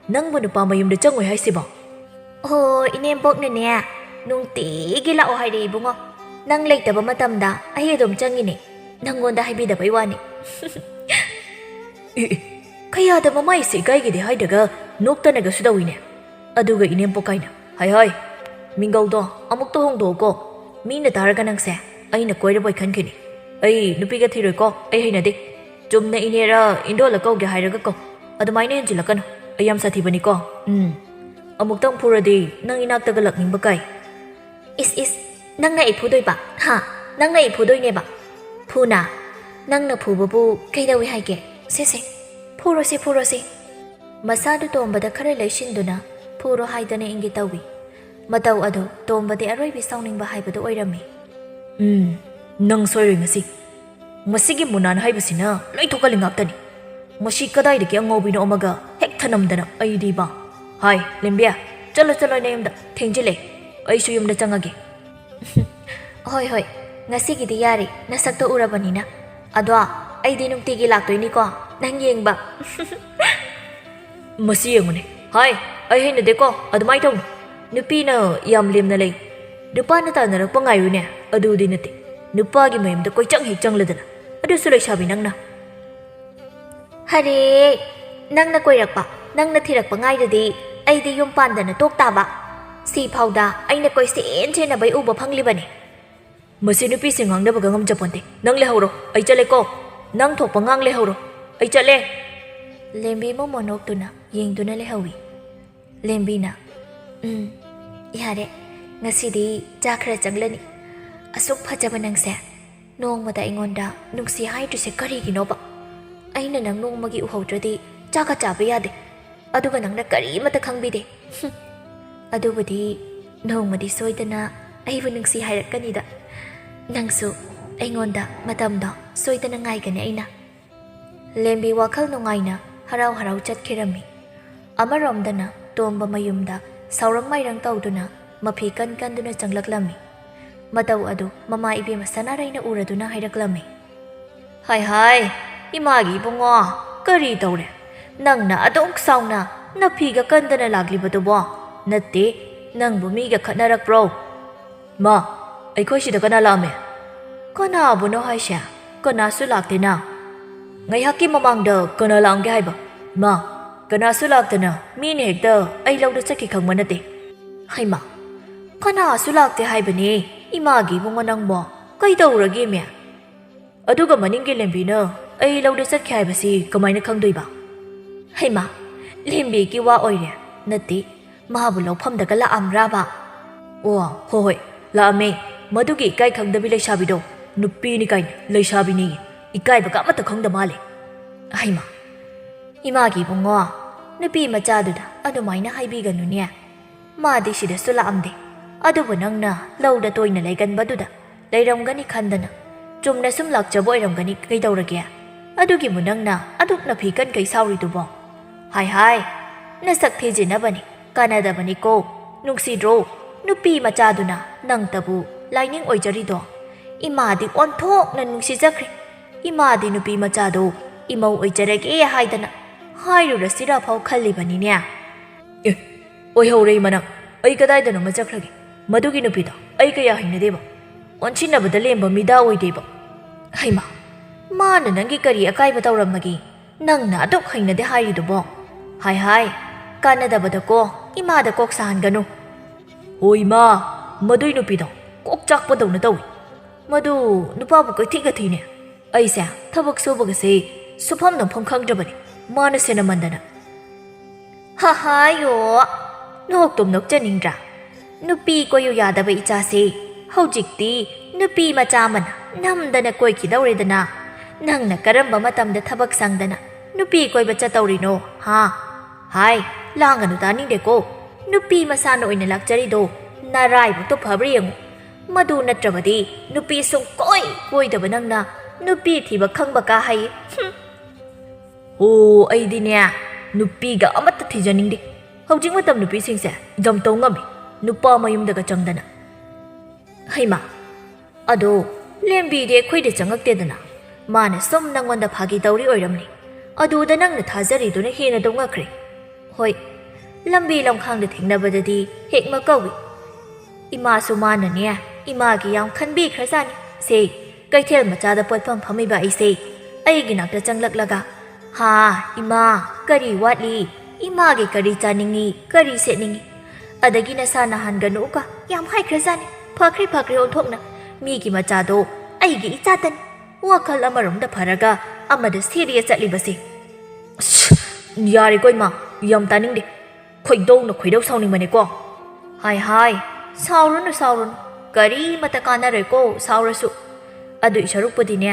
ꯅꯪꯕꯨ ꯅꯨꯄꯥ ꯃꯌꯨꯝꯗ ꯆꯪꯉꯣꯏ ꯍꯥꯏꯁꯤꯕꯣ? ꯑꯣ, ꯏꯅꯦꯝꯕꯣꯛꯅꯅꯦ ꯅꯨꯡꯇꯤꯒꯤ ꯂꯥꯛꯑꯣ ꯍꯥꯏꯔꯛꯑꯦ ꯏꯕꯨꯡꯉꯣ꯫ ꯅꯪ ꯂꯩꯇꯕ ꯃꯇꯝꯗ ꯑꯩ ꯑꯗꯨꯝ ꯆꯪꯉꯤꯅꯦ꯫ ꯅꯪꯉꯣꯟꯗ ꯍꯥꯏꯕꯤꯗꯕꯩ ꯋꯥꯅꯤ꯫ ꯑꯦ, ꯑꯦ, ꯀꯌꯥꯗ ꯃꯃꯥꯏꯁꯦ ꯏꯀꯥꯏꯒꯦꯗꯦ ꯍꯥꯏꯗ꯭ꯔꯒ ꯅꯣꯛꯇꯅꯒꯁꯨ ꯇꯧꯏꯅꯦ꯫ ꯑꯗꯨꯒ ꯏꯅꯦꯝꯄꯣꯛ ꯀꯥꯏꯅ, "ꯍꯥꯏ ꯍꯥꯏ, ꯃꯤꯡꯒꯧꯗꯣ ꯑꯃꯨꯛꯇ ꯍꯣꯡꯗꯣꯛꯑꯣꯀꯣ꯫ ꯃꯤꯅ ꯇꯥꯔꯒ ꯅꯪꯁꯦ ꯑꯩꯅ ꯀꯣꯏꯔꯕꯣꯏ ꯈꯟꯈꯤꯅꯤ꯫ ꯑꯩ ꯅꯨꯄꯤꯒ ꯊꯤꯔꯣꯏꯀꯣ, ꯑꯩ ꯍꯩꯅꯗꯦ꯫ ꯆꯨꯝꯅ ꯏꯅꯦꯔ ꯏꯟꯗꯣꯜꯂ ꯀꯧꯒꯦ ꯍꯥꯏꯔꯒ ꯀꯧ꯫ ꯑꯗꯨꯃꯥꯏꯅ ꯍꯦꯟꯖꯤꯜꯂꯛꯀꯅꯨ, ꯑꯩ ꯌꯥꯝ ꯁꯥꯊꯤꯕꯅꯤꯀꯣ꯫ ꯎꯝ, ꯑꯃꯨꯛꯇꯪ ꯐꯨꯔꯗꯤ ꯅꯪ ꯏꯅꯥꯛꯇꯒ ꯂꯥꯛꯅꯤꯡꯕ ꯀꯥꯏ꯫ "ꯏꯁ, ꯏꯁ, ꯅꯪꯅ ꯑꯩ ꯐꯨꯗꯣꯏꯕ? ꯍꯥ? ꯅꯪꯅ ꯑꯩ ꯐꯨꯗꯣꯏꯅꯦꯕ? ꯐꯨꯅ? ꯅꯪꯅ ꯐꯨꯕꯕꯨ ꯀꯩꯗꯧꯏ ꯍꯥꯏꯒꯦ? ꯁꯦ, ꯁꯦ, ꯐꯨꯔꯣꯁꯦ, ꯐꯨꯔꯣꯁꯦ꯫" ꯃꯁꯥꯗꯨ ꯇꯣꯝꯕꯗ ꯈꯔ ꯂꯩꯁꯤꯟꯗꯨꯅ ꯐꯨꯔꯣ ꯍꯥꯏꯗꯅ ꯏꯪꯒꯦ ꯇꯧꯏ꯫ ꯃꯇꯧ ꯑꯗꯨ ꯇꯣꯝꯕꯗꯤ ꯑꯔꯣꯏꯕꯤ ꯁꯥꯎꯅꯤꯡꯕ ꯍꯥꯏꯕꯗꯨ ꯑꯣꯏꯔꯝꯃꯤ꯫ "ꯎꯝ, ꯅꯪ ꯁꯣꯏꯔꯣꯏ ꯉꯁꯤ꯫ ꯃꯁꯤꯒꯤ ꯃꯨꯅꯥꯟ ꯍꯥꯏꯕꯁꯤꯅ ꯂꯣꯏ ꯊꯣꯛꯍꯜꯂꯤ ꯉꯥꯛꯇꯅꯤ꯫ ꯃꯁꯤ ꯀꯗꯥꯏꯗꯒꯤ ꯑꯉꯥꯎꯕꯤꯅꯣ ꯑꯃꯒ ꯍꯦꯛ ꯊꯅꯝꯗꯅ ꯑꯩꯗꯤꯕ꯫ ꯍꯥꯏ, ꯂꯦꯝꯕꯤ, ꯆꯠꯂꯣ, ꯆꯠꯂꯣ ꯅꯌꯨꯝꯗ, ꯊꯦꯡꯖꯤꯜꯂꯦ꯫ ꯑꯩꯁꯨ ꯌꯨꯝꯗ ꯆꯪꯉꯒꯦ꯫" "ꯍꯣꯏ, ꯍꯣꯏ, ꯉꯁꯤꯒꯤꯗꯤ ꯌꯥꯔꯦ, ꯅꯁꯛꯇꯣ ꯎꯔꯕꯅꯤꯅ꯫ ꯑꯗꯣ ꯑꯩꯗꯤ ꯅꯨꯡꯇꯤꯒꯤ ꯂꯥꯛꯇꯣꯏꯅꯤꯀꯣ, ꯅꯪ ꯌꯦꯡꯕ꯫" "ꯃꯁꯤ ꯌꯦꯡꯉꯨꯅꯦ꯫ ꯍꯥꯏ, ꯑꯩ ꯍꯩꯅꯗꯦꯀꯣ ꯑꯗꯨꯃꯥꯏꯅ ꯇꯧꯅꯨ꯫ ꯅꯨꯄꯤꯅ ꯌꯥꯝ ꯂꯦꯝꯅ ꯂꯩ꯫ ꯅꯨꯄꯥꯅ ꯇꯥꯟꯅꯔꯛꯄ ꯉꯥꯏꯌꯨꯅꯦ, ꯑꯗꯨꯗꯤ ꯅꯠꯇꯦ꯫ ꯅꯨꯄꯥꯒꯤ ꯃꯌꯨꯝꯗ ꯀꯣꯏꯆꯪ ꯍꯦꯛ ꯆꯪꯂꯗꯅ꯫ ꯑꯗꯨꯁꯨ ꯂꯩꯁꯥꯕꯤ ꯅꯪꯅ꯫" "ꯍꯔꯦ, ꯅꯪꯅ ꯀꯣꯏꯔꯛꯄ, ꯅꯪꯅ ꯊꯤꯔꯛꯄ ꯉꯥꯏꯔꯗꯤ ꯑꯩꯗꯤ ꯌꯨꯝ ꯄꯥꯟꯗꯅ ꯇꯣꯛ ꯇꯥꯕ꯫ ꯁꯤ ꯐꯥꯎꯗ ꯑꯩꯅ ꯀꯣꯏꯁꯦꯟ ꯁꯦꯟꯅꯕꯩ ꯎꯕ ꯐꯪꯂꯤꯕꯅꯤ꯫" "ꯃꯁꯤ ꯅꯨꯄꯤꯁꯦ ꯉꯥꯡꯅꯕꯒ ꯉꯝꯖꯄꯣꯟꯇꯦ꯫ ꯅꯪ ꯂꯩꯍꯧꯔꯣ, ꯑꯩ ꯆꯠꯂꯦꯀꯣ꯫ ꯅꯪ ꯊꯣꯛꯄ ꯉꯥꯡ ꯂꯩꯍꯧꯔꯣ, ꯑꯩ ꯆꯠꯂꯦ꯫" ꯂꯦꯝꯕꯤ ꯃꯣꯃꯣꯟ ꯅꯣꯛꯇꯨꯅ ꯌꯦꯡꯗꯨꯅ ꯂꯩꯍꯧꯏ꯫ ꯂꯦꯝꯕꯤꯅ, "ꯎꯝ, ꯌꯥꯔꯦ, ꯉꯁꯤꯗꯤ ꯆꯥꯛ ꯈꯔ ꯆꯪꯂꯅꯤ꯫ ꯑꯁꯨꯛ ꯐꯖꯕ ꯅꯪꯁꯦ ꯅꯣꯡꯃꯗ ꯑꯩꯉꯣꯟꯗ ꯅꯨꯡꯁꯤ ꯍꯥꯏꯗ꯭ꯔꯤꯁꯦ ꯀꯔꯤꯒꯤꯅꯣꯕ? ꯑꯩꯅ ꯅꯪ ꯅꯣꯡꯃꯒꯤ ꯎꯍꯧꯗ꯭ꯔꯗꯤ ꯆꯥꯛꯀ ꯆꯥꯕ ꯌꯥꯗꯦ꯫ ꯑꯗꯨꯒ ꯅꯪꯅ ꯀꯔꯤꯃꯠꯇ ꯈꯪꯕꯤꯗꯦ꯫ ꯍꯨꯝ꯫ ꯑꯗꯨꯕꯨꯗꯤ ꯅꯣꯡꯃꯗꯤ ꯁꯣꯏꯗꯅ ꯑꯩꯕꯨ ꯅꯨꯡꯁꯤ ꯍꯥꯏꯔꯛꯀꯅꯤꯗ꯫ ꯅꯪꯁꯨ ꯑꯩꯉꯣꯟꯗ ꯃꯇꯝꯗꯣ ꯁꯣꯏꯗꯅ ꯉꯥꯏꯒꯅꯤ ꯑꯩꯅ꯫" ꯂꯦꯝꯕꯤ ꯋꯥꯈꯜ ꯅꯨꯡꯉꯥꯏꯅ ꯍꯔꯥꯎ ꯍꯔꯥꯎ ꯆꯠꯈꯤꯔꯝꯃꯤ꯫ ꯑꯃꯔꯣꯝꯗꯅ ꯇꯣꯝꯕ ꯃꯌꯨꯝꯗ ꯁꯥꯎꯔꯪ ꯃꯥꯏꯔꯪ ꯇꯧꯗꯨꯅ ꯃꯐꯤ ꯀꯟ ꯀꯟꯗꯨꯅ ꯆꯪꯂꯛꯂꯝꯃꯤ꯫ ꯃꯇꯧ ꯑꯗꯨ ꯃꯃꯥ ꯏꯕꯦꯝꯃ ꯁꯅꯥꯔꯩꯅ ꯎꯔꯗꯨꯅ ꯍꯥꯏꯔꯛꯂꯝꯃꯤ꯫ "ꯍꯥꯏ ꯍꯥꯏ, ꯏꯃꯥꯒꯤ ꯏꯕꯨꯡꯉꯣ, ꯀꯔꯤ ꯇꯧꯔꯦ? ꯅꯪꯅ ꯑꯗꯨꯛ ꯆꯥꯎꯅ ꯅꯐꯤꯒ ꯀꯟꯗꯅ ꯂꯥꯛꯂꯤꯕꯗꯨꯕꯣ? ꯅꯠꯇꯦ, ꯅꯪꯕꯨ ꯃꯤꯒ ꯈꯠꯅꯔꯛꯄ꯭ꯔꯣ?" "ꯃꯥ, ꯑꯩꯈꯣꯏ ꯁꯤꯗ ꯀꯅꯥ ꯂꯥꯛꯑꯝꯃꯦ?" "ꯀꯅꯥꯕꯨꯅꯣ ꯍꯥꯏꯁꯦ? ꯀꯅꯥꯁꯨ ꯂꯥꯛꯇꯦꯅ꯫ ꯉꯥꯏꯍꯥꯛꯀꯤ ꯃꯃꯥꯡꯗ ꯀꯅꯥ ꯂꯥꯛꯑꯝꯒꯦ ꯍꯥꯏꯕ? ꯃꯥ, ꯀꯅꯥꯁꯨ ꯂꯥꯛꯇꯅ ꯃꯤꯅ ꯍꯦꯛꯇ ꯑꯩ ꯂꯧꯗ ꯆꯠꯈꯤ ꯈꯪꯕ ꯅꯠꯇꯦ꯫" "ꯍꯩꯃꯥ, ꯀꯅꯥꯁꯨ ꯂꯥꯛꯇꯦ ꯍꯥꯏꯕꯅꯦ ꯏꯃꯥꯒꯤ ꯏꯕꯨꯡꯉꯣ ꯅꯪꯕꯣ꯫ ꯀꯩꯗꯧꯔꯒꯦꯃꯤ?" "ꯑꯗꯨꯒ ꯃꯅꯤꯡꯒꯤ ꯂꯦꯝꯕꯤꯅ ꯑꯩ ꯂꯧꯗ ꯆꯠꯈꯤ ꯍꯥꯏꯕꯁꯤ ꯀꯃꯥꯏꯅ ꯈꯪꯗꯣꯏꯕ?" "ꯍꯩꯃꯥ, ꯂꯦꯝꯕꯤꯒꯤ ꯋꯥ ꯑꯣꯏꯔꯦ꯫ ꯅꯠꯇꯦ, ꯃꯥꯕꯨ ꯂꯧꯐꯝꯗꯒ ꯂꯥꯛꯑꯝꯕ꯭ꯔꯥꯕ?" "ꯑꯣ, ꯍꯣꯏ ꯍꯣꯏ, ꯂꯥꯛꯑꯝꯃꯦ꯫ ꯃꯗꯨꯒꯤ ꯏꯀꯥꯏ ꯈꯪꯗꯕꯤ ꯂꯩꯁꯥꯕꯤꯗꯣ꯫ ꯅꯨꯄꯤꯅꯤ ꯀꯥꯏꯅ ꯂꯩꯁꯥꯕꯤꯅꯤ꯫ ꯏꯀꯥꯏꯕꯒ ꯑꯃꯠꯇ ꯈꯪꯗ ꯃꯥꯜꯂꯦ꯫ ꯍꯩꯃꯥ, ꯏꯃꯥꯒꯤ ꯏꯕꯨꯡꯉꯣ, ꯅꯨꯄꯤ ꯃꯆꯥꯗꯨꯗ ꯑꯗꯨꯃꯥꯏꯅ ꯍꯥꯏꯕꯤꯒꯅꯨꯅꯦ꯫ ꯃꯥꯗꯤ ꯁꯤꯗꯁꯨ ꯂꯥꯛꯑꯝꯗꯦ꯫ ꯑꯗꯨꯕꯨ ꯅꯪꯅ ꯂꯧꯗ ꯇꯣꯏꯅ ꯂꯩꯒꯟꯕꯗꯨꯗ ꯂꯩꯔꯝꯒꯅꯤ ꯈꯟꯗꯅ꯫ ꯆꯨꯝꯅ ꯁꯨꯝ ꯂꯥꯛꯆꯕ ꯑꯣꯏꯔꯝꯒꯅꯤ, ꯀꯩꯗꯧꯔꯒꯦ? ꯑꯗꯨꯒꯤꯕꯨ ꯅꯪꯅ ꯑꯗꯨꯛ ꯅꯐꯤ ꯀꯟꯈꯩ ꯁꯥꯎꯔꯤꯗꯨꯕꯣ? ꯍꯥꯏ ꯍꯥꯏ, ꯅꯁꯛ ꯊꯤꯖꯤꯟꯅꯕꯅꯤ, ꯀꯥꯟꯅꯗꯕꯅꯤꯀꯣ꯫ ꯅꯨꯡꯁꯤꯗ꯭ꯔꯣ? ꯅꯨꯄꯤ ꯃꯆꯥꯗꯨꯅ ꯅꯪꯇꯕꯨ ꯂꯥꯏꯅꯤꯡ ꯑꯣꯏꯖꯔꯤꯗꯣ꯫ ꯏꯃꯥꯗꯤ ꯑꯣꯟꯊꯣꯛꯅ ꯅꯨꯡꯁꯤꯖꯈ꯭ꯔꯦ꯫ ꯏꯃꯥꯗꯤ ꯅꯨꯄꯤ ꯃꯆꯥꯗꯣ ꯏꯃꯧ ꯑꯣꯏꯖꯔꯒꯦ ꯍꯥꯏꯗꯅ ꯍꯥꯏꯔꯨꯔꯁꯤꯔ ꯐꯥꯎ ꯈꯜꯂꯤꯕꯅꯤꯅꯦ꯫ ꯑꯦ, ꯑꯣꯏꯍꯧꯔꯦ ꯏꯃꯥ ꯅꯪ꯫ ꯑꯩ ꯀꯗꯥꯏꯗꯅꯣ ꯃꯆꯠꯈ꯭ꯔꯒꯦ? ꯃꯗꯨꯒꯤ ꯅꯨꯄꯤꯗꯣ ꯑꯩ ꯀꯌꯥ ꯍꯩꯅꯗꯦꯕ꯫ ꯑꯣꯟꯁꯤꯟꯅꯕꯗ ꯂꯦꯝꯕ ꯃꯤꯗꯥ ꯑꯣꯏꯗꯦꯕ꯫ ꯍꯩꯃꯥ, ꯃꯥꯅ ꯅꯪꯒꯤ ꯀꯔꯤ ꯑꯀꯥꯏꯕ ꯇꯧꯔꯝꯃꯒꯦ? ꯅꯪꯅ ꯑꯗꯨꯛ ꯍꯩꯅꯗꯦ ꯍꯥꯏꯔꯤꯗꯨꯕꯣ? ꯍꯥꯏ ꯍꯥꯏ, ꯀꯥꯟꯅꯗꯕꯗꯀꯣ ꯏꯃꯥꯗ ꯀꯣꯛ ꯁꯥꯍꯟꯒꯅꯨ꯫ ꯍꯣ ꯏꯃꯥ, ꯃꯗꯨꯏ ꯅꯨꯄꯤꯗꯣ ꯀꯣꯛ ꯆꯥꯛꯄꯗꯧꯅ ꯇꯧꯏ꯫ ꯃꯗꯨ ꯅꯨꯄꯥꯕꯨ ꯀꯩꯊꯤ ꯀꯊꯤꯅꯦ꯫ ꯑꯩꯁꯦ ꯊꯕꯛ ꯁꯨꯕꯒꯁꯦ ꯁꯨꯐꯝ ꯅꯣꯝꯐꯝ ꯈꯪꯗ꯭ꯔꯕꯅꯤ, ꯃꯥꯅ ꯁꯦꯟꯅꯃꯟꯗꯅ꯫ ꯍꯍꯥꯌꯣ, ꯅꯣꯛꯇꯨꯝ ꯅꯣꯛꯆꯅꯤꯡꯗ꯭ꯔꯥ? ꯅꯨꯄꯤ ꯀꯣꯏꯌꯨ ꯌꯥꯗꯕ ꯏꯆꯥꯁꯦ ꯍꯧꯖꯤꯛꯇꯤ ꯅꯨꯄꯤ ꯃꯆꯥ ꯑꯃꯅ ꯅꯝꯗꯅ ꯀꯣꯏꯈꯤꯗꯧꯔꯦꯗꯅ꯫ ꯅꯪꯅ ꯀꯔꯝꯕ ꯃꯇꯝꯗ ꯊꯕꯛ ꯁꯪꯗꯅ ꯅꯨꯄꯤ ꯀꯣꯏꯕ ꯆꯠꯇꯧꯔꯤꯅꯣ, ꯍꯥ? ꯍꯥꯏ, ꯂꯥꯡꯒꯅꯨ, ꯇꯥꯅꯤꯡꯗꯦꯀꯣ꯫ ꯅꯨꯄꯤ ꯃꯁꯥꯅ ꯑꯣꯏꯅ ꯂꯥꯛꯆꯔꯤꯗꯣ ꯅꯔꯥꯏꯕꯛꯇꯣ ꯐꯕ꯭ꯔꯥ ꯌꯦꯡꯉꯨ꯫ ꯃꯗꯨ ꯅꯠꯇ꯭ꯔꯕꯗꯤ ꯅꯨꯄꯤ ꯁꯨꯡꯀꯣꯏ ꯀꯣꯏꯗꯕ ꯅꯪꯅ ꯅꯨꯄꯤ ꯊꯤꯕ ꯈꯪꯕ ꯀꯥ ꯍꯥꯏꯌꯦ꯫ ꯍꯨꯝ꯫ ꯑꯣ, ꯑꯩꯗꯤꯅꯦ, ꯅꯨꯄꯤꯒ ꯑꯃꯠꯇ ꯊꯤꯖꯅꯤꯡꯗꯦ꯫ ꯍꯧꯖꯤꯛ ꯃꯇꯝ ꯅꯨꯄꯤꯁꯤꯡꯁꯦ ꯖꯝ ꯇꯧ ꯉꯝꯃꯤ, ꯅꯨꯄꯥ ꯃꯌꯨꯝꯗꯒ ꯆꯪꯗꯅ꯫ ꯍꯩꯃꯥ, ꯑꯗꯣ ꯂꯦꯝꯕꯤꯗꯤ ꯑꯩꯈꯣꯏꯗ ꯆꯪꯉꯛꯇꯦꯗꯅ꯫ ꯃꯥꯅ ꯁꯨꯝ ꯅꯪꯉꯣꯟꯗ ꯐꯥꯒꯤ ꯇꯧꯔꯤ ꯑꯣꯏꯔꯝꯅꯤ꯫ ꯑꯗꯨꯗ ꯅꯪꯅ ꯊꯥꯖꯔꯤꯗꯨꯅ ꯍꯦꯟꯅ ꯇꯧꯉꯛꯈ꯭ꯔꯦ꯫ ꯍꯣꯏ, ꯂꯝꯕꯤ ꯂꯝꯈꯥꯡꯗ ꯊꯦꯡꯅꯕꯗꯗꯤ ꯍꯦꯛ ꯃꯀꯧꯏ꯫ ꯏꯃꯥꯁꯨ ꯃꯥꯅꯅꯦ, ꯏꯃꯥꯒꯤ ꯌꯥꯝ ꯈꯟꯕꯤꯈ꯭ꯔꯖꯥꯠꯅꯤ꯫ ꯁꯦ, ꯀꯩꯊꯦꯜ ꯃꯆꯥꯗ ꯄꯣꯠꯐꯝ ꯐꯝꯃꯤꯕ ꯑꯩꯁꯦ ꯑꯩꯒꯤ ꯅꯥꯛꯇ ꯆꯪꯂꯛꯂꯒ, "ꯍꯥ, ꯏꯃꯥ, ꯀꯔꯤ ꯋꯥꯠꯂꯤ? ꯏꯃꯥꯒꯤ ꯀꯔꯤ ꯆꯥꯅꯤꯡꯉꯤ, ꯀꯔꯤ ꯁꯦꯠꯅꯤꯡꯉꯤ?" ꯑꯗꯒꯤ ꯅꯁꯥ ꯅꯥꯍꯟꯒꯅꯨꯒ ꯌꯥꯝ ꯍꯥꯏꯈ꯭ꯔꯖꯥꯠꯅꯤ꯫ ꯐꯈ꯭ꯔꯦ, ꯐꯈ꯭ꯔꯦ ꯑꯣꯟꯊꯣꯛꯅ꯫ ꯃꯤꯒꯤ ꯃꯆꯥꯗꯣ ꯑꯩꯒꯤ ꯏꯆꯥꯇꯅꯤ꯫ ꯋꯥꯈꯜ ꯑꯃꯔꯣꯝꯗ ꯐꯔꯒ ꯑꯃꯗ ꯁꯦꯔꯤꯌꯁ ꯆꯠꯂꯤꯕꯁꯦ꯫ ꯑꯁ, ꯌꯥꯔꯦꯀꯣ ꯏꯃꯥ, ꯌꯥꯝ ꯇꯥꯅꯤꯡꯗꯦ꯫ ꯈꯣꯏꯗꯧꯅ ꯈꯣꯏꯗꯧ ꯁꯥꯎꯅꯤꯡꯕꯅꯦꯀꯣ꯫ ꯍꯥꯏ ꯍꯥꯏ, ꯁꯥꯎꯔꯨꯅꯨ, ꯁꯥꯎꯔꯨꯅꯨ꯫ "ꯀꯔꯤꯃꯇ ꯀꯥꯟꯅꯔꯣꯏꯀꯣ, ꯁꯥꯎꯔꯁꯨ꯫ ꯑꯗꯨꯏ ꯁꯔꯨꯛꯄꯨꯗꯤꯅꯦ,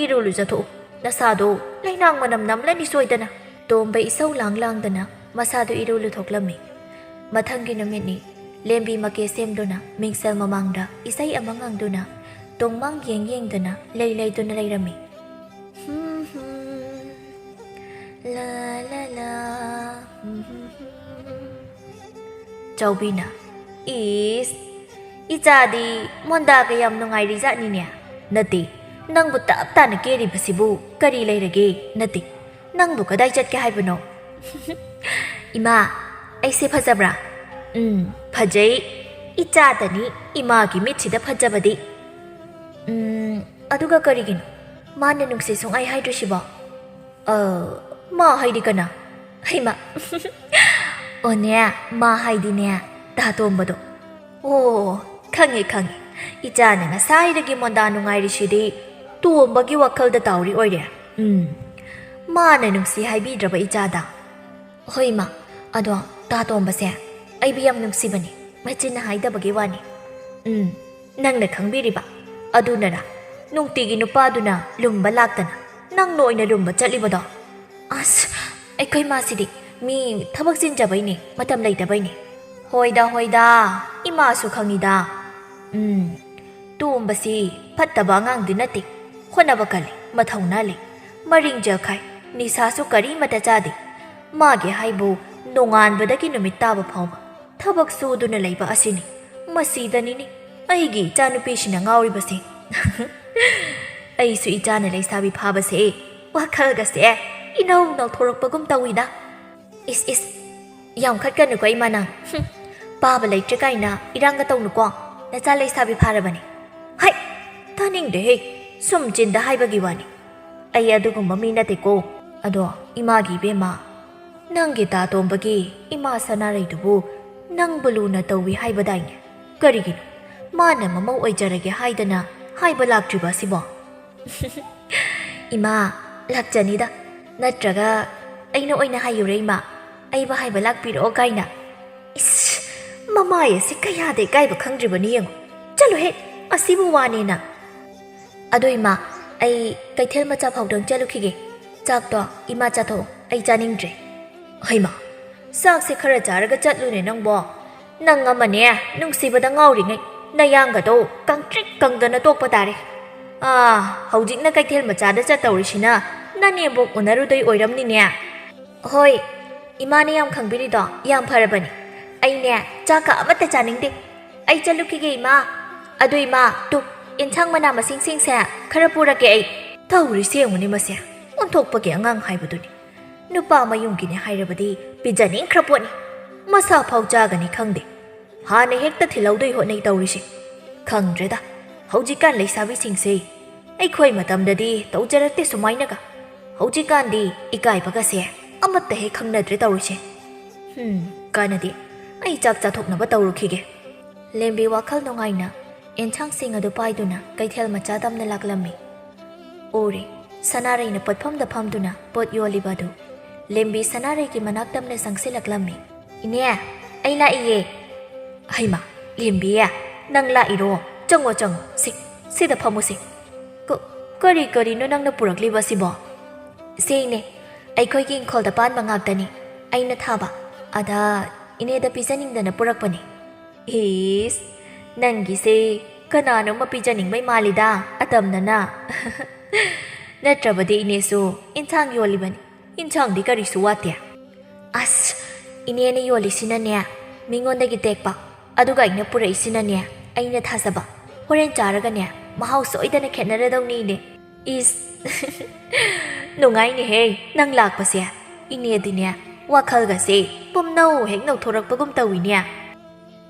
ꯏꯔꯨ ꯂꯨꯖꯊꯣꯛꯎ꯫ ꯅꯁꯥꯗꯣ ꯂꯩꯅꯥꯡ ꯃꯅꯝ ꯅꯝꯂꯅꯤ ꯁꯣꯏꯗꯅ꯫" ꯇꯣꯝꯕ ꯏꯁꯧ ꯂꯥꯡ ꯂꯥꯡꯗꯅ ꯃꯁꯥꯗꯨ ꯏꯔꯨ ꯂꯨꯊꯣꯛꯂꯝꯃꯤ꯫ ꯃꯊꯪꯒꯤ ꯅꯨꯃꯤꯠꯅꯤ꯫ ꯂꯦꯝꯕꯤ ꯃꯀꯦ ꯁꯦꯝꯗꯨꯅ ꯃꯤꯡꯁꯦꯜ ꯃꯃꯥꯡꯗ ꯏꯁꯩ ꯑꯃ ꯉꯪꯗꯨꯅ ꯇꯣꯡꯃꯥꯡ ꯌꯦꯡ ꯌꯦꯡꯗꯨꯅ ꯂꯩ ꯂꯩꯗꯨꯅ ꯂꯩꯔꯝꯃꯤ꯫ ꯍꯨꯝ ꯍꯨꯝ, ꯂꯥ ꯂꯥ ꯂꯥ, ꯍꯨꯝ ꯍꯨꯝ ꯍꯨꯝ꯫ ꯆꯥꯎꯕꯤꯅ, "ꯏꯁ, ꯏꯆꯥꯗꯤ ꯃꯣꯟꯗꯥꯒ ꯌꯥꯝ ꯅꯨꯡꯉꯥꯏꯔꯤꯖꯥꯠꯅꯤꯅꯦ꯫ ꯅꯠꯇꯦ, ꯅꯪꯕꯨ ꯇꯞ ꯇꯥꯅ ꯀꯦꯔꯤꯕꯁꯤꯕꯨ ꯀꯔꯤ ꯂꯩꯔꯒꯦ? ꯅꯠꯇꯦ, ꯅꯪꯕꯨ ꯀꯗꯥꯏ ꯆꯠꯀꯦ ꯍꯥꯏꯕꯅꯣ?" "ꯏꯃꯥ, ꯑꯩꯁꯦ ꯐꯖꯕ꯭ꯔꯥ?" "ꯎꯝ, ꯐꯖꯩ꯫ ꯏꯆꯥꯗꯅꯤ ꯏꯃꯥꯒꯤ ꯃꯤꯠꯁꯤꯗ ꯐꯖꯕꯗꯤ꯫ ꯎꯝ, ꯑꯗꯨꯒ ꯀꯔꯤꯒꯤꯅꯣ ꯃꯥꯅ ꯅꯨꯡꯁꯤ ꯁꯨꯡꯍꯥꯏ ꯍꯥꯏꯗ꯭ꯔꯤꯁꯤꯕꯣ?" "ꯑ, ꯃꯥ ꯍꯥꯏꯗꯤ ꯀꯅꯥ?" "ꯍꯩꯃꯥ!" "ꯑꯣꯅꯦ, ꯃꯥ ꯍꯥꯏꯗꯤꯅꯦ, ꯇꯥ ꯇꯣꯝꯕꯗꯣ꯫" "ꯑꯣ, ꯈꯪꯉꯦ, ꯈꯪꯉꯦ꯫ ꯏꯆꯥꯅ ꯉꯁꯥꯏꯗꯒꯤ ꯃꯣꯟꯗꯥ ꯅꯨꯡꯉꯥꯏꯔꯤꯁꯤꯗꯤ ꯇꯣꯝꯕꯒꯤ ꯋꯥꯈꯜꯗ ꯇꯥꯎꯔꯤ ꯑꯣꯏꯔꯦ꯫ ꯎꯝ, ꯃꯥꯅ ꯅꯨꯡꯁꯤ ꯍꯥꯏꯕꯤꯗ꯭ꯔꯕ ꯏꯆꯥꯗ?" "ꯍꯣꯏ, ꯏꯃꯥ꯫ ꯑꯗꯣ ꯇꯥ ꯇꯣꯝꯕꯁꯦ ꯑꯩꯕꯨ ꯌꯥꯝ ꯅꯨꯡꯁꯤꯕꯅꯦ꯫ ꯃꯆꯤꯟꯅ ꯍꯥꯏꯗꯕꯒꯤ ꯋꯥꯅꯤ꯫" "ꯎꯝ, ꯅꯪꯅ ꯈꯪꯕꯤꯔꯤꯕ? ꯑꯗꯨꯅꯔ ꯅꯨꯡꯇꯤꯒꯤ ꯅꯨꯄꯥꯗꯨꯅ ꯂꯨꯝꯕ ꯂꯥꯛꯇꯅ ꯅꯪꯅ ꯑꯣꯏꯅ ꯂꯨꯝꯕ ꯆꯠꯂꯤꯕꯗꯣ?" "ꯑꯁ, ꯑꯩꯈꯣꯏ ꯃꯥꯁꯤꯗꯤ ꯃꯤ ꯊꯕꯛ ꯆꯤꯟꯖꯕꯩꯅꯦ, ꯃꯇꯝ ꯂꯩꯇꯕꯩꯅꯦ꯫" "ꯍꯣꯏꯗ, ꯍꯣꯏꯗ, ꯏꯃꯥꯁꯨ ꯈꯪꯉꯤꯗ꯫ ꯎꯝ, ꯇꯣꯝꯕꯁꯤ ꯐꯠꯇꯕ ꯑꯉꯥꯡꯗꯤ ꯅꯠꯇꯦ꯫ ꯍꯣꯠꯅꯕ ꯀꯜꯂꯤ, ꯃꯊꯧꯅꯥ ꯂꯩ, ꯃꯔꯤꯡ ꯖꯦꯜꯈꯥꯏ, ꯅꯤꯁꯥꯁꯨ ꯀꯔꯤꯃꯇ ꯆꯥꯗꯦ꯫ ꯃꯥꯒꯤ ꯍꯥꯏꯕꯨ ꯅꯣꯡꯉꯥꯟꯕꯗꯒꯤ ꯅꯨꯃꯤꯠ ꯇꯥꯕ ꯐꯥꯎꯕ ꯊꯕꯛ ꯁꯨꯗꯨꯅ ꯂꯩꯕ ꯑꯁꯤꯅꯤ꯫ ꯃꯁꯤꯗꯅꯤꯅꯦ ꯑꯩꯒꯤ ꯏꯆꯥꯅꯨꯄꯤꯁꯤꯅ ꯉꯥꯎꯔꯤꯕꯁꯦ꯫" "ꯑꯩꯁꯨ ꯏꯆꯥꯅ ꯂꯩꯁꯥꯕꯤ ꯐꯥꯕꯁꯦ ꯋꯥꯈꯜꯒꯁꯦ ꯏꯅꯧ ꯅꯧꯊꯣꯔꯛꯄꯒꯨꯝ ꯇꯧꯏꯗ꯫" "ꯏꯁ, ꯏꯁ, ꯌꯥꯝ ꯈꯠꯀꯅꯨꯀꯣ ꯏꯃꯥ ꯅꯪ꯫ ꯍꯨꯝ, ꯄꯥꯕ ꯂꯩꯇ꯭ꯔꯦ ꯀꯥꯏꯅ ꯏꯔꯥꯡꯒ ꯇꯧꯅꯨꯀꯣ꯫ ꯅꯆꯥ ꯂꯩꯁꯥꯕꯤ ꯐꯥꯔꯕꯅꯤ꯫" "ꯍꯩ, ꯇꯥꯅꯤꯡꯗꯦꯍꯦ꯫ ꯁꯨꯝ ꯆꯤꯟꯗ ꯍꯥꯏꯕꯒꯤ ꯋꯥꯅꯤ꯫ ꯑꯩ ꯑꯗꯨꯒꯨꯝꯕ ꯃꯤ ꯅꯠꯇꯦꯀꯣ꯫ ꯑꯗꯣ ꯏꯃꯥꯒꯤ ꯏꯕꯦꯝꯃ, ꯅꯪꯒꯤ ꯇꯥ ꯇꯣꯝꯕꯒꯤ ꯏꯃꯥ ꯁꯅꯥꯔꯩꯗꯨꯕꯨ ꯅꯪꯕꯨ ꯂꯨꯅ ꯇꯧꯏ ꯍꯥꯏꯕꯗꯥꯏꯅꯦ? ꯀꯔꯤꯒꯤꯅꯣ ꯃꯥꯅ ꯃꯃꯧ ꯑꯣꯏꯖꯔꯒꯦ ꯍꯥꯏꯗꯅ ꯍꯥꯏꯕ ꯂꯥꯛꯇ꯭ꯔꯤꯕ ꯑꯁꯤꯕꯣ?" "ꯏꯃꯥ, ꯂꯥꯛꯆꯅꯤꯗ꯫ ꯅꯠꯇ꯭ꯔꯒ ꯑꯩꯅ ꯑꯣꯏꯅ ꯍꯥꯏꯌꯨꯔꯦ ꯏꯃꯥ, ꯑꯩꯕꯨ ꯍꯥꯏꯕ ꯂꯥꯛꯄꯤꯔꯛꯑꯣ ꯀꯥꯏꯅ?" ꯏꯁ, ꯃꯃꯥꯏ ꯑꯁꯤ ꯀꯌꯥꯗ ꯏꯀꯥꯏꯕ ꯈꯪꯗ꯭ꯔꯤꯕꯅꯤ ꯌꯦꯡꯉꯨ꯫ ꯍꯦ, ꯑꯁꯤꯕꯨ ꯋꯥꯅꯦꯅ꯫ ꯑꯗꯣ ꯏꯃꯥ, ꯑꯩ ꯀꯩꯊꯦꯜ ꯃꯆꯥ ꯐꯥꯎꯗꯪ ꯆꯠꯂꯨꯈꯤꯒꯦ꯫ ꯆꯥꯛꯇꯣ ꯏꯃꯥ ꯆꯥꯊꯣꯛꯑꯣ, ꯑꯩ ꯆꯥꯅꯤꯡꯗ꯭ꯔꯦ꯫ ꯍꯩꯃꯥ, ꯆꯥꯛꯁꯦ ꯈꯔ ꯆꯥꯔꯒ ꯆꯠꯂꯨꯅꯦ ꯅꯪꯕꯣ꯫ ꯅꯪ ꯑꯃꯅꯦ, ꯅꯨꯡꯁꯤꯕꯗ ꯉꯥꯎꯔꯤꯉꯩ ꯅꯌꯥꯡꯒꯗꯣ ꯀꯪꯇ꯭ꯔꯤꯛ ꯀꯪꯗꯅ ꯇꯣꯛꯄ ꯇꯥꯔꯦ꯫ ꯑꯥ, ꯍꯧꯖꯤꯛꯅ ꯀꯩꯊꯦꯜ ꯃꯆꯥꯗ ꯆꯠꯇꯧꯔꯤꯁꯤꯅ ꯅꯅꯦꯝꯕꯣꯛ ꯎꯅꯔꯨꯗꯣꯏ ꯑꯣꯏꯔꯝꯅꯤꯅꯦ꯫ ꯍꯣꯏ, ꯏꯃꯥꯅ ꯌꯥꯝ ꯈꯪꯕꯤꯔꯤꯗꯣ ꯌꯥꯝ ꯐꯔꯕꯅꯤ꯫ ꯑꯩꯅꯦ, ꯆꯥꯛꯀ ꯑꯃꯠꯇ ꯆꯥꯅꯤꯡꯗꯦ꯫ ꯑꯩ ꯆꯠꯂꯨꯈꯤꯒꯦ ꯏꯃꯥ꯫ ꯑꯗꯨ ꯏꯃꯥ, ꯇꯨ, ꯑꯦꯟꯁꯥꯡ ꯃꯅꯥ ꯃꯁꯤꯡꯁꯤꯡꯁꯦ ꯈꯔ ꯄꯨꯔꯛꯀꯦ ꯑꯩ꯫ ꯇꯧꯔꯤꯁꯦ ꯌꯦꯡꯉꯨꯅꯦ ꯃꯁꯦ, ꯑꯣꯟꯊꯣꯛꯄꯒꯤ ꯑꯉꯥꯡ ꯍꯥꯏꯕꯗꯨꯅꯤ꯫ ꯅꯨꯄꯥ ꯃꯌꯨꯝꯒꯤꯅꯦ ꯍꯥꯏꯔꯕꯗꯤ ꯄꯤꯖꯅꯤꯡꯈ꯭ꯔ ꯄꯣꯠꯅꯤ꯫ ꯃꯁꯥ ꯐꯥꯎ ꯆꯥꯒꯅꯤ ꯈꯪꯗꯦ꯫ ꯍꯥꯟꯅ ꯍꯦꯛꯇ ꯊꯤꯜꯍꯧꯗꯣꯏ ꯍꯣꯠꯅꯩ ꯇꯧꯔꯤꯁꯦ꯫ ꯈꯪꯗ꯭ꯔꯦꯗ, ꯍꯧꯖꯤꯛꯀꯥꯟ ꯂꯩꯁꯥꯕꯤꯁꯤꯡꯁꯦ꯫ ꯑꯩꯈꯣꯏ ꯃꯇꯝꯗꯗꯤ ꯇꯧꯖꯔꯛꯇꯦ ꯁꯨꯃꯥꯏꯅꯒ꯫ ꯍꯧꯖꯤꯛꯀꯥꯟꯗꯤ ꯏꯀꯥꯏꯕꯒꯁꯦ ꯑꯃꯠꯇ ꯍꯦꯛ ꯈꯪꯅꯗ꯭ꯔꯦ ꯇꯧꯔꯤꯁꯦ꯫ ꯍꯨꯝ, ꯀꯥꯟꯅꯗꯦ꯫ ꯑꯩ ꯆꯥꯛ ꯆꯥꯊꯣꯛꯅꯕ ꯇꯧꯔꯨꯈꯤꯒꯦ꯫ ꯂꯦꯝꯕꯤ ꯋꯥꯈꯜ ꯅꯨꯡꯉꯥꯏꯅ ꯑꯦꯟꯁꯥꯡꯁꯤꯡ ꯑꯗꯨ ꯄꯥꯏꯗꯨꯅ ꯀꯩꯊꯦꯜ ꯃꯆꯥ ꯇꯝꯅ ꯂꯥꯛꯂꯝꯃꯤ꯫ ꯎꯔꯦ, ꯁꯅꯥꯔꯩꯅ ꯄꯣꯠꯐꯝꯗ ꯐꯝꯗꯨꯅ ꯄꯣꯠ ꯌꯣꯜꯂꯤꯕ ꯑꯗꯨ꯫ ꯂꯦꯝꯕꯤ ꯁꯅꯥꯔꯩꯒꯤ ꯃꯅꯥꯛ ꯇꯝꯅ ꯆꯪꯁꯤꯜꯂꯛꯂꯝꯃꯤ꯫ "ꯏꯅꯦ, ꯑꯩ ꯂꯥꯛꯏꯌꯦ꯫" "ꯍꯩꯃꯥ, ꯂꯦꯝꯕꯤ, ꯅꯪ ꯂꯥꯛꯏꯔꯣ? ꯆꯪꯉꯣ, ꯆꯪꯉꯣ, ꯁꯤ, ꯁꯤꯗ ꯐꯝꯃꯨꯁꯤ꯫ ꯀ-, ꯀꯔꯤ ꯀꯔꯤꯅꯣ ꯅꯪꯅ ꯄꯨꯔꯛꯂꯤꯕꯁꯤꯕꯣ?" "ꯁꯦ ꯏꯅꯦ, ꯑꯩꯈꯣꯏꯒꯤ ꯏꯪꯈꯣꯜꯗ ꯄꯥꯟꯕ ꯉꯥꯛꯇꯅꯤ, ꯑꯩꯅ ꯊꯥꯕ꯫ ꯑꯗ ꯏꯅꯦꯗ ꯄꯤꯖꯅꯤꯡꯗꯅ ꯄꯨꯔꯛꯄꯅꯤ꯫" "ꯏꯁ, ꯅꯪꯒꯤꯁꯦ ꯀꯅꯥꯅꯣꯝꯃ ꯄꯤꯖꯅꯤꯡꯕꯩ ꯃꯥꯜꯂꯤꯗ, ꯑꯇꯝꯅꯅ꯫" "ꯅꯠꯇ꯭ꯔꯕꯗꯤ ꯏꯅꯦꯁꯨ ꯏꯟꯁꯥꯡ ꯌꯣꯜꯂꯤꯕꯅꯤ, ꯏꯟꯁꯥꯡꯗꯤ ꯀꯔꯤꯁꯨ ꯋꯥꯠꯇꯦ꯫" "ꯑꯁ, ꯏꯅꯦꯅ ꯌꯣꯜꯂꯤꯁꯤꯅꯅꯦ ꯃꯤꯉꯣꯟꯗꯒꯤ ꯇꯦꯛꯄ, ꯑꯗꯨꯒ ꯑꯩꯅ ꯄꯨꯔꯛꯏꯁꯤꯅꯅꯦ ꯑꯩꯅ ꯊꯥꯖꯕ꯫ ꯍꯣꯔꯦꯟ ꯆꯥꯔꯒꯅꯦ ꯃꯍꯥꯎ ꯁꯣꯏꯗꯅ ꯈꯦꯠꯅꯔꯗꯧꯅꯤ ꯏꯅꯦ꯫" "ꯏꯁ, ꯅꯨꯡꯉꯥꯏꯅꯦꯍꯦ ꯅꯪ ꯂꯥꯛꯄꯁꯦ꯫ ꯏꯅꯦꯗꯤꯅꯦ ꯋꯥꯈꯜꯒꯁꯦ ꯄꯨꯝꯅꯧ ꯍꯦꯛ ꯅꯧꯊꯣꯔꯛꯄꯒꯨꯝ ꯇꯧꯏꯅꯦ꯫"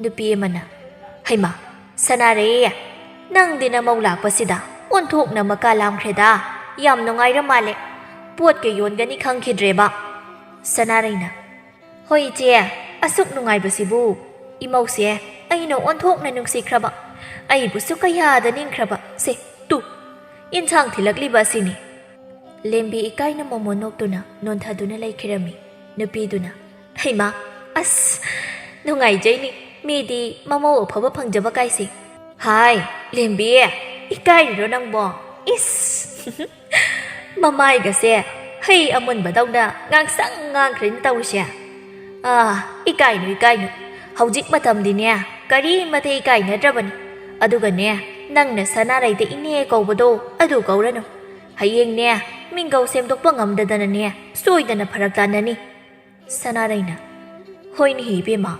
ꯅꯨꯄꯤ ꯑꯃꯅ, "ꯍꯩꯃꯥ, ꯁꯅꯥꯔꯩ, ꯅꯪꯗꯤ ꯅꯃꯧ ꯂꯥꯛꯄꯁꯤꯗ ꯑꯣꯟꯊꯣꯛꯅ ꯃꯀꯥ ꯂꯥꯝꯈ꯭ꯔꯦꯗ꯫ ꯌꯥꯝ ꯅꯨꯡꯉꯥꯏꯔ ꯃꯥꯜꯂꯦ꯫ ꯄꯣꯠꯀ ꯌꯣꯟꯒꯅꯤ ꯈꯪꯈꯤꯗ꯭ꯔꯦꯕ꯫" ꯁꯅꯥꯔꯩꯅ, "ꯍꯣꯏ ꯏꯆꯦ, ꯑꯁꯨꯛ ꯅꯨꯡꯉꯥꯏꯕꯁꯤꯕꯨ꯫ ꯏꯃꯧꯁꯦ ꯑꯩꯅ ꯑꯣꯟꯊꯣꯛꯅ ꯅꯨꯡꯁꯤꯈ꯭ꯔꯕ, ꯑꯩꯕꯨꯁꯨ ꯀꯌꯥꯗ ꯅꯤꯡꯈ꯭ꯔꯕ꯫ ꯁꯦ, ꯇꯨ, ꯏꯟꯁꯥꯡ ꯊꯤꯜꯂꯛꯂꯤꯕ ꯑꯁꯤꯅꯤ꯫" ꯂꯦꯝꯕꯤ ꯏꯀꯥꯏꯅ ꯃꯣꯃꯣꯟ ꯅꯣꯛꯇꯨꯅ ꯅꯣꯟꯊꯗꯨꯅ ꯂꯩꯈꯤꯔꯝꯃꯤ꯫ ꯅꯨꯄꯤꯗꯨꯅ, "ꯍꯩꯃꯥ, ꯑꯁ, ꯅꯨꯡꯉꯥꯏꯖꯩꯅꯤ꯫ ꯃꯤꯗꯤ ꯃꯃꯧ ꯑꯐꯕ ꯐꯪꯖꯕ ꯀꯥꯏꯁꯦ꯫ ꯍꯥꯏ, ꯂꯦꯝꯕꯤ, ꯏꯀꯥꯏꯔꯤꯔꯣ ꯅꯪꯕꯣ? ꯏꯁ! ꯃꯃꯥꯏꯒꯁꯦ ꯍꯩ ꯑꯃꯨꯟꯕꯗꯧꯅ ꯉꯥꯡꯁꯪ ꯉꯥꯡꯈ꯭ꯔꯦꯅ ꯇꯧꯔꯤꯁꯦ꯫ ꯑꯥ, ꯏꯀꯥꯏꯅꯨ, ꯏꯀꯥꯏꯅꯨ꯫ ꯍꯧꯖꯤꯛ ꯃꯇꯝꯗꯤꯅꯦ, ꯀꯔꯤꯃꯇ ꯏꯀꯥꯏꯅꯗ꯭ꯔꯕꯅꯤ꯫ ꯑꯗꯨꯒꯅꯦ, ꯅꯪꯅ ꯁꯅꯥꯔꯩꯗ ꯏꯅꯦ ꯀꯧꯕꯗꯣ ꯑꯗꯨ ꯀꯧꯔꯅꯨ꯫ ꯍꯌꯦꯡꯅꯦ, ꯃꯤꯡꯒꯧ ꯁꯦꯝꯗꯣꯛꯄ ꯉꯝꯗꯗꯅꯅꯦ, ꯁꯣꯏꯗꯅ ꯐꯔꯛ ꯇꯥꯅꯅꯤ꯫ ꯁꯅꯥꯔꯩꯅ, "ꯍꯣꯏꯅꯦꯍꯦ ꯏꯕꯦꯝꯃ,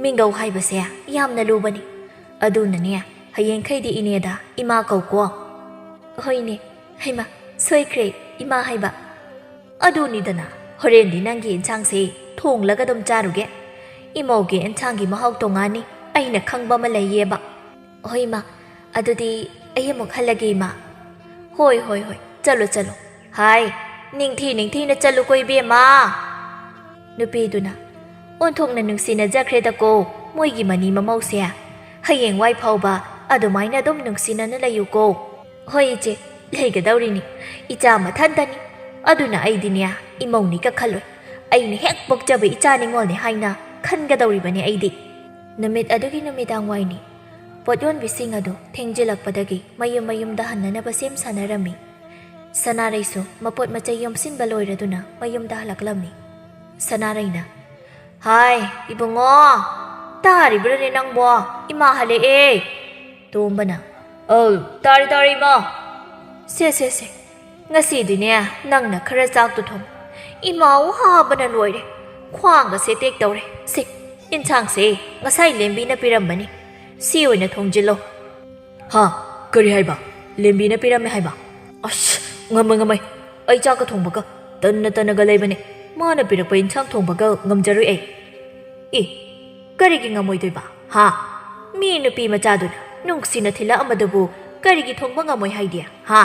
ꯃꯤꯡꯒꯧ ꯍꯥꯏꯕꯁꯦ ꯌꯥꯝꯅ ꯂꯨꯕꯅꯤ꯫ ꯑꯗꯨꯅꯅꯦ, ꯍꯌꯦꯡꯈꯩꯗꯤ ꯏꯅꯦꯗ ꯏꯃꯥ ꯀꯧꯀꯣ꯫" "ꯍꯣꯏꯅꯦ, ꯍꯩꯃ, ꯁꯣꯏꯈ꯭ꯔꯦ, ꯏꯃꯥ ꯍꯥꯏꯕ꯫ ꯑꯗꯨꯅꯤꯗꯅ, ꯍꯣꯔꯦꯟꯗꯤ ꯅꯪꯒꯤ ꯏꯟꯁꯥꯡꯁꯦ ꯊꯣꯡꯂꯒ ꯑꯗꯨꯝ ꯆꯥꯔꯨꯒꯦ꯫ ꯏꯃꯧꯒꯤ ꯏꯟꯁꯥꯡꯒꯤ ꯃꯍꯥꯎ ꯇꯣꯉꯥꯟꯅꯤ, ꯑꯩꯅ ꯈꯪꯕ ꯑꯃ ꯂꯩꯌꯦꯕ꯫" "ꯍꯣꯏ, ꯏꯃꯥ, ꯑꯗꯨꯗꯤ ꯑꯩ ꯑꯃꯨꯛ ꯍꯜꯂꯒꯦ, ꯏꯃꯥ꯫" "ꯍꯣꯏ, ꯍꯣꯏ, ꯍꯣꯏ, ꯆꯠꯂꯣ, ꯆꯠꯂꯣ꯫ ꯍꯥꯏ, ꯅꯤꯡꯊꯤ ꯅꯤꯡꯊꯤꯅ ꯆꯠꯂꯨꯀꯣ, ꯏꯕꯦꯝꯃ꯫" ꯅꯨꯄꯤꯗꯨꯅ, "ꯑꯣꯟꯊꯣꯛꯅ ꯅꯨꯡꯁꯤꯅꯖꯈ꯭ꯔꯦꯗꯀꯣ, ꯃꯣꯏꯒꯤ ꯃꯅꯤ ꯃꯃꯧꯁꯦ꯫ ꯍꯌꯦꯡꯋꯥꯏ ꯐꯥꯎꯕ ꯑꯗꯨꯃꯥꯏꯅ ꯑꯗꯨꯝ ꯅꯨꯡꯁꯤꯅꯅ ꯂꯩꯌꯨꯀꯣ꯫" "ꯍꯣꯏ, ꯏꯆꯦ, ꯂꯩꯒꯗꯧꯔꯤꯅꯤ꯫ ꯏꯆꯥ ꯃꯊꯟꯇꯅꯤ꯫ ꯑꯗꯨꯅ ꯑꯩꯗꯤꯅꯦ, ꯏꯃꯧꯅꯤꯒ ꯈꯜꯂꯣꯏ꯫ ꯑꯩꯅ ꯍꯦꯛ ꯄꯣꯛꯆꯕ ꯏꯆꯥ ꯅꯤꯉꯣꯜꯅꯤ ꯍꯥꯏꯅ ꯈꯟꯒꯗꯧꯔꯤꯕꯅꯤ ꯑꯩꯗꯤ꯫" ꯅꯨꯃꯤꯠ ꯑꯗꯨꯒꯤ ꯅꯨꯃꯤꯗꯥꯡ ꯋꯥꯏꯅꯤ꯫ ꯄꯣꯠ ꯌꯣꯟꯕꯤꯁꯤꯡ ꯑꯗꯨ ꯊꯦꯡꯖꯤꯜꯂꯛꯄꯗꯒꯤ ꯃꯌꯨꯝ ꯃꯌꯨꯝꯗ ꯍꯟꯅꯅꯕ ꯁꯦꯝ ꯁꯥꯅꯔꯝꯃꯤ꯫ ꯁꯅꯥꯔꯩꯁꯨ ꯃꯄꯣꯠ ꯃꯆꯩ ꯌꯣꯝꯁꯤꯟꯕ ꯂꯣꯏꯔꯗꯨꯅ ꯃꯌꯨꯝꯗ ꯍꯜꯂꯛꯂꯝꯃꯤ꯫ ꯁꯅꯥꯔꯩꯅ, "ꯍꯥꯏ, ꯏꯕꯨꯡꯉꯣ, ꯇꯥꯔꯤꯕ꯭ꯔꯥꯅꯦ ꯅꯪꯕꯣ? ꯏꯃꯥ ꯍꯜꯂꯛꯑꯦ!" ꯇꯣꯝꯕꯅ, "ꯑꯧ, ꯇꯥꯔꯦ, ꯇꯥꯔꯦ, ꯏꯃꯥ!" "ꯁꯦ, ꯁꯦ, ꯁꯦ, ꯉꯁꯤꯗꯤꯅꯦ, ꯅꯪꯅ ꯈꯔ ꯆꯥꯛꯇꯣ ꯊꯣꯡ꯫ ꯏꯃꯥ ꯋꯥꯕꯅ ꯂꯣꯏꯔꯦ꯫ ꯈ꯭ꯋꯥꯡꯒꯁꯦ ꯇꯦꯛ ꯇꯧꯔꯦ꯫ ꯁꯦ, ꯏꯟꯁꯥꯡꯁꯦ ꯉꯁꯥꯏ ꯂꯦꯝꯕꯤꯅ ꯄꯤꯔꯝꯕꯅꯤ꯫ ꯁꯤ ꯑꯣꯏꯅ ꯊꯣꯡꯖꯤꯜꯂꯣ꯫" "ꯍꯥ? ꯀꯔꯤ ꯍꯥꯏꯕ? ꯂꯦꯝꯕꯤꯅ ꯄꯤꯔꯝꯃꯦ ꯍꯥꯏꯕ? ꯑꯁ, ꯉꯝꯃꯣꯏ, ꯉꯝꯃꯣꯏ꯫ ꯑꯩ ꯆꯥꯛꯀ ꯊꯣꯡꯕꯒ ꯇꯟꯅ ꯇꯟꯅꯒ ꯂꯩꯕꯅꯦ꯫ ꯃꯥꯅ ꯄꯤꯔꯛꯄ ꯏꯟꯁꯥꯡ ꯊꯣꯡꯕꯒ ꯉꯝꯖꯔꯣꯏ ꯑꯩ꯫" "ꯑꯦ, ꯀꯔꯤꯒꯤ ꯉꯝꯃꯣꯏꯗꯣꯏꯕ? ꯍꯥ? ꯃꯤ ꯅꯨꯄꯤ ꯃꯆꯥꯗꯨꯅ ꯅꯨꯡꯁꯤꯅ ꯊꯤꯜꯂꯛꯑꯝꯕꯗꯨꯕꯨ ꯀꯔꯤꯒꯤ ꯊꯣꯡꯕ ꯉꯝꯃꯣꯏ ꯍꯥꯏꯗꯤ? ꯍꯥ?"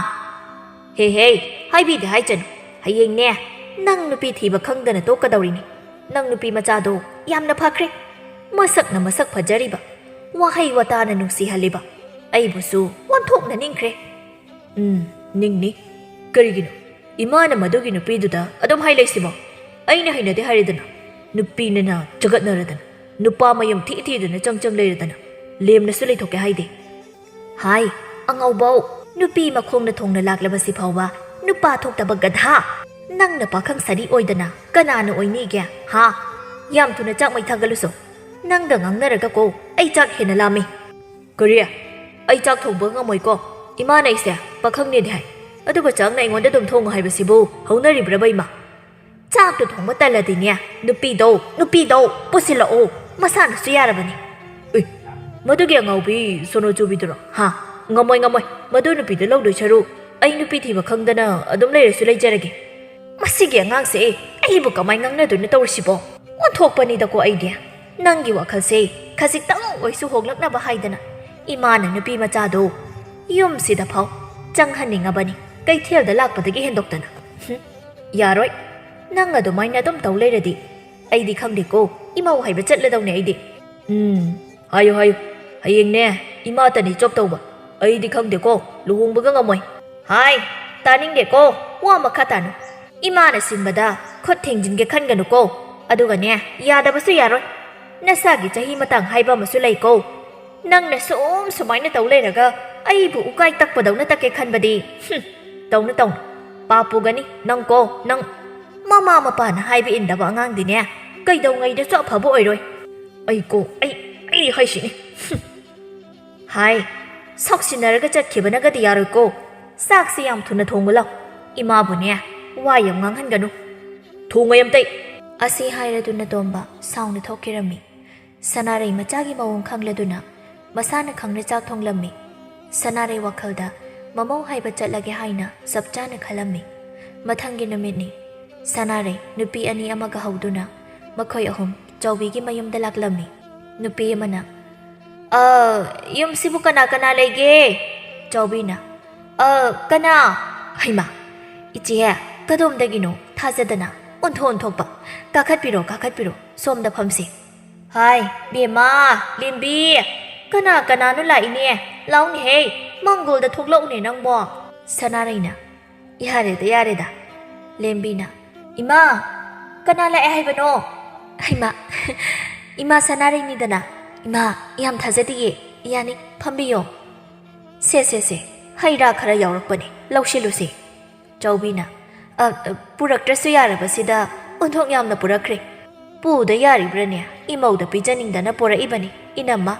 "ꯍꯦ, ꯍꯦ, ꯍꯥꯏꯕꯤꯗꯦ ꯍꯥꯏꯖꯅꯨ꯫ ꯍꯌꯦꯡꯅꯦ, ꯅꯪ ꯅꯨꯄꯤ ꯊꯤꯕ ꯈꯪꯗꯅ ꯇꯣꯛꯀꯗꯧꯔꯤꯅꯤ꯫ ꯅꯪ ꯅꯨꯄꯤ ꯃꯆꯥꯗꯣ ꯌꯥꯝꯅ ꯐꯈ꯭ꯔꯦ꯫ ꯃꯁꯛꯅ ꯃꯁꯛ ꯐꯖꯔꯤꯕ, ꯋꯥꯍꯩ ꯋꯥꯇꯥꯅ ꯅꯨꯡꯁꯤꯍꯜꯂꯤꯕ꯫ ꯑꯩꯕꯨꯁꯨ ꯑꯣꯟꯊꯣꯛꯅ ꯅꯤꯡꯈ꯭ꯔꯦ꯫" "ꯎꯝ, ꯅꯤꯡꯅꯤ꯫ ꯀꯔꯤꯒꯤꯅꯣ? ꯏꯃꯥꯅ ꯃꯗꯨꯒꯤ ꯅꯨꯄꯤꯗꯨꯗ ꯑꯗꯨꯝ ꯍꯥꯏ ꯂꯩꯁꯤꯕꯣ? ꯑꯩꯅ ꯍꯩꯅꯗꯦ ꯍꯥꯏꯔꯦꯗꯅ꯫ ꯅꯨꯄꯤꯅꯤꯅ ꯆꯒꯠꯅꯔꯗꯅ, ꯅꯨꯄꯥ ꯃꯌꯨꯝ ꯊꯤ ꯊꯤꯗꯅ ꯆꯪ ꯆꯪ ꯂꯩꯔꯗꯅ, ꯂꯦꯝꯅꯁꯨ ꯂꯩꯊꯣꯛꯀꯦ ꯍꯥꯏꯗꯦ꯫" ꯍꯥꯏ, ꯑꯉꯧꯕꯧ, ꯅꯨꯄꯤ ꯃꯈꯣꯡꯅ ꯊꯣꯡꯅ ꯂꯥꯛꯂꯕꯁꯤ ꯐꯥꯎꯕ ꯅꯨꯄꯥ ꯊꯣꯛꯇꯕ ꯒꯙꯥ! ꯅꯪꯅ ꯄꯥꯈꯪ ꯁꯥꯔꯤ ꯑꯣꯏꯗꯅ ꯀꯅꯥꯅ ꯑꯣꯏꯅꯤꯒꯦ, ꯍꯥ? ꯌꯥꯝ ꯊꯨꯅ ꯆꯥꯛ ꯃꯩ ꯊꯥꯒꯠꯂꯨꯁꯣ꯫ ꯅꯪꯒ ꯉꯥꯡꯅꯔꯒ ꯀꯣ, ꯑꯩ ꯆꯥꯛ ꯍꯦꯟꯅ ꯂꯥꯝꯃꯤ꯫ ꯀꯔꯤ? ꯑꯩ ꯆꯥꯛ ꯊꯣꯡꯕ ꯉꯝꯃꯣꯏꯀꯣ꯫ ꯏꯃꯥꯅ ꯑꯩꯁꯦ ꯄꯥꯈꯪꯅꯦꯗꯤ ꯍꯥꯏ꯫ ꯑꯗꯨꯒ ꯆꯥꯛꯅ ꯑꯩꯉꯣꯟꯗ ꯑꯗꯨꯝ ꯊꯣꯡꯉꯨ ꯍꯥꯏꯕꯁꯤꯕꯨ ꯍꯧꯅꯔꯤꯕ꯭ꯔꯕ, ꯏꯃꯥ? ꯆꯥꯛꯇꯣ ꯊꯣꯡꯕ ꯇꯜꯂꯗꯤꯅꯦ, ꯅꯨꯄꯤꯗꯧ, ꯅꯨꯄꯤꯗꯧ ꯄꯨꯁꯤꯜꯂꯛꯑꯣ꯫ ꯃꯁꯥꯅꯁꯨ ꯌꯥꯔꯕꯅꯤ꯫ ꯎꯏ, ꯃꯗꯨꯒꯤ ꯑꯉꯥꯎꯕꯤ ꯁꯣꯅꯣꯆꯨꯕꯤꯗꯨꯔꯣ? ꯍꯥ? ꯉꯝꯃꯣꯏ, ꯉꯝꯃꯣꯏ꯫ ꯃꯗꯨ ꯅꯨꯄꯤꯗꯨ ꯂꯧꯗꯣꯏ ꯁꯔꯨꯛ ꯑꯩ ꯅꯨꯄꯤ ꯊꯤꯕ ꯈꯪꯗꯅ ꯑꯗꯨꯝ ꯂꯩꯔꯁꯨ ꯂꯩꯖꯔꯒꯦ꯫ ꯃꯁꯤꯒꯤ ꯑꯉꯥꯡꯁꯦ ꯑꯩꯕꯨ ꯀꯃꯥꯏ ꯉꯥꯡꯅꯗꯣꯏꯅꯣ ꯇꯧꯔꯤꯁꯤꯕꯣ? ꯑꯣꯟꯊꯣꯛꯄꯅꯤꯗꯀꯣ ꯑꯩꯗꯤ꯫ ꯅꯪꯒꯤ ꯋꯥꯈꯜꯁꯦ ꯈꯖꯤꯛꯇꯪ ꯑꯣꯏꯁꯨ ꯍꯣꯡꯂꯛꯅꯕ ꯍꯥꯏꯗꯅ ꯏꯃꯥꯅ ꯅꯨꯄꯤ ꯃꯆꯥꯗꯣ ꯌꯨꯝꯁꯤꯗ ꯐꯥꯎ ꯆꯪꯍꯟꯅꯤꯡꯉꯕꯅꯤ, ꯀꯩꯊꯦꯜꯗ ꯂꯥꯛꯄꯗꯒꯤ ꯍꯦꯟꯗꯣꯛꯇꯅ꯫ ꯍꯨꯝ, ꯌꯥꯔꯣꯏ꯫ ꯅꯪ ꯑꯗꯨꯃꯥꯏꯅ ꯑꯗꯨꯝ ꯇꯧ ꯂꯩꯔꯗꯤ ꯑꯩꯗꯤ ꯈꯪꯗꯦꯀꯣ, ꯏꯃꯧ ꯍꯥꯏꯕ ꯆꯠꯂꯗꯧꯅꯦ ꯑꯩꯗꯤ꯫ ꯎꯝ, ꯍꯥꯏꯌꯨ, ꯍꯥꯏꯌꯨ꯫ ꯍꯌꯦꯡꯅꯦ, ꯏꯃꯥꯇꯅꯤ ꯆꯣꯞ ꯇꯧꯕ꯫ ꯑꯩꯗꯤ ꯈꯪꯗꯦꯀꯣ, ꯂꯨꯍꯣꯡꯕꯒ ꯉꯝꯃꯣꯏ꯫ ꯍꯥꯏ, ꯇꯥꯅꯤꯡꯗꯦꯀꯣ, ꯋꯥ ꯃꯈꯥ ꯇꯥꯅꯨ꯫ ꯏꯃꯥꯅ ꯁꯤꯟꯕꯗ ꯈꯨꯠ ꯊꯤꯡꯖꯤꯟꯒꯦ ꯈꯟꯒꯅꯨꯀꯣ꯫ ꯑꯗꯨꯒꯅꯦ, ꯌꯥꯗꯕꯁꯨ ꯌꯥꯔꯣꯏ꯫ ꯅꯁꯥꯒꯤ ꯆꯍꯤ ꯃꯇꯥꯡ ꯍꯥꯏꯕ ꯑꯃꯁꯨ ꯂꯩꯀꯣ꯫ ꯅꯪꯅ ꯁꯨꯝ ꯁꯨꯃꯥꯏꯅ ꯇꯧ ꯂꯩꯔꯒ ꯑꯩꯕꯨ ꯎꯀꯥꯏ ꯇꯛꯄꯗꯧꯅ ꯇꯛꯀꯦ ꯈꯟꯕꯗꯤ, ꯍꯨꯝ, ꯇꯧꯅꯨ, ꯇꯧꯅꯨ꯫ ꯄꯥꯞ ꯄꯨꯒꯅꯤ ꯅꯪꯀꯣ, ꯅꯪ꯫ ꯃꯃꯥ ꯃꯄꯥꯅ ꯍꯥꯏꯕ ꯏꯟꯗꯕ ꯑꯉꯥꯡꯗꯤꯅꯦ, ꯀꯩꯗꯧꯉꯩꯗꯁꯨ ꯑꯐꯕ ꯑꯣꯏꯔꯣꯏ꯫ ꯑꯩꯀꯣ, ꯑꯩ, ꯑꯩ ꯍꯥꯏꯁꯤꯅꯤ꯫ ꯍꯨꯝ꯫ ꯍꯥꯏ, ꯁꯥꯎꯁꯤꯟꯅꯔꯒ ꯆꯠꯈꯤꯕꯅꯒꯗꯤ ꯌꯥꯔꯣꯏꯀꯣ꯫ ꯆꯥꯛꯁꯤ ꯌꯥꯝ ꯊꯨꯅ ꯊꯣꯡꯉꯨ ꯂꯥꯎ꯫ ꯏꯃꯥꯕꯨꯅꯦ, ꯋꯥ ꯌꯥꯝ ꯉꯥꯡꯍꯟꯒꯅꯨ꯫ ꯊꯣꯡꯉꯣꯏ ꯑꯝꯇꯩ꯫ ꯑꯁꯤ ꯍꯥꯏꯔꯗꯨꯅ ꯇꯣꯝꯕ ꯁꯥꯎꯅ ꯊꯣꯛꯈꯤꯔꯝꯃꯤ꯫ ꯁꯅꯥꯔꯩ ꯃꯆꯥꯒꯤ ꯃꯑꯣꯡ ꯈꯪꯂꯗꯨꯅ ꯃꯁꯥꯅ ꯈꯪꯅ ꯆꯥꯛ ꯊꯣꯡꯂꯝꯃꯤ꯫ ꯁꯅꯥꯔꯩ ꯋꯥꯈꯜꯗ ꯃꯃꯧ ꯍꯥꯏꯕ ꯆꯠꯂꯒꯦ ꯍꯥꯏꯅ ꯆꯞ ꯆꯥꯅ ꯈꯜꯂꯝꯃꯤ꯫ ꯃꯊꯪꯒꯤ ꯅꯨꯃꯤꯠꯅꯤ꯫ ꯁꯅꯥꯔꯩ ꯅꯨꯄꯤ ꯑꯅꯤ ꯑꯃꯒ ꯍꯧꯗꯨꯅ ꯃꯈꯣꯏ ꯑꯍꯨꯝ ꯆꯥꯎꯕꯤꯒꯤ ꯃꯌꯨꯝꯗ ꯂꯥꯛꯂꯝꯃꯤ꯫ ꯅꯨꯄꯤ ꯑꯃꯅ, "ꯑ, ꯌꯨꯝꯁꯤꯕꯨ ꯀꯅꯥ ꯀꯅꯥ ꯂꯩꯒꯦ?" ꯆꯥꯎꯕꯤꯅ, "ꯑ, ꯀꯅꯥ? ꯍꯩꯃꯥ, ꯏꯆꯦ, ꯀꯗꯣꯝꯗꯒꯤꯅꯣ? ꯊꯥꯖꯗꯅ꯫ ꯑꯣꯟꯊꯣꯛ ꯑꯣꯟꯊꯣꯛꯄ꯫ ꯀꯥꯈꯠꯄꯤꯔꯣ, ꯀꯥꯈꯠꯄꯤꯔꯣ, ꯁꯣꯝꯗ ꯐꯝꯁꯦ꯫" ꯍꯥꯏ, ꯕꯦꯝꯃ, ꯂꯦꯝꯕꯤ, ꯀꯅꯥ ꯀꯅꯥꯅꯣ ꯂꯥꯛꯏꯅꯦ? ꯂꯥꯎꯅꯦꯍꯦ, ꯃꯪꯒꯣꯜꯗ ꯊꯣꯛꯂꯛꯎꯅꯦ ꯅꯪꯕꯣ꯫ ꯁꯅꯥꯔꯩꯅ, "ꯌꯥꯔꯦꯗ, ꯌꯥꯔꯦꯗ, ꯂꯦꯝꯕꯤꯅ꯫ ꯏꯃꯥ, ꯀꯅꯥ ꯂꯥꯛꯑꯦ ꯍꯥꯏꯕꯅꯣ?" "ꯍꯩꯃꯥ, ꯏꯃꯥ ꯁꯅꯥꯔꯩꯅꯤꯗꯅ꯫ ꯏꯃꯥ, ꯌꯥꯝ ꯊꯥꯖꯗꯤꯌꯦ꯫ ꯌꯥꯅꯤ, ꯐꯝꯕꯤꯌꯣ꯫" "ꯁꯦ, ꯁꯦ, ꯁꯦ, ꯍꯩ ꯔꯥ ꯈꯔ ꯌꯥꯎꯔꯛꯄꯅꯦ, ꯂꯧꯁꯤꯜꯂꯨꯁꯦ꯫" ꯆꯥꯎꯕꯤꯅ, "ꯑ, ꯑ, ꯄꯨꯔꯛꯇ꯭ꯔꯁꯨ ꯌꯥꯔꯕꯁꯤꯗ ꯑꯣꯟꯊꯣꯛ ꯌꯥꯝꯅ ꯄꯨꯔꯛꯈ꯭ꯔꯦ꯫ ꯄꯨꯗ ꯌꯥꯔꯤꯕ꯭ꯔꯥꯅꯦ? ꯏꯃꯧꯗ ꯄꯤꯖꯅꯤꯡꯗꯅ ꯄꯨꯔꯛꯏꯕꯅꯤ, ꯏꯅꯝꯃ꯫"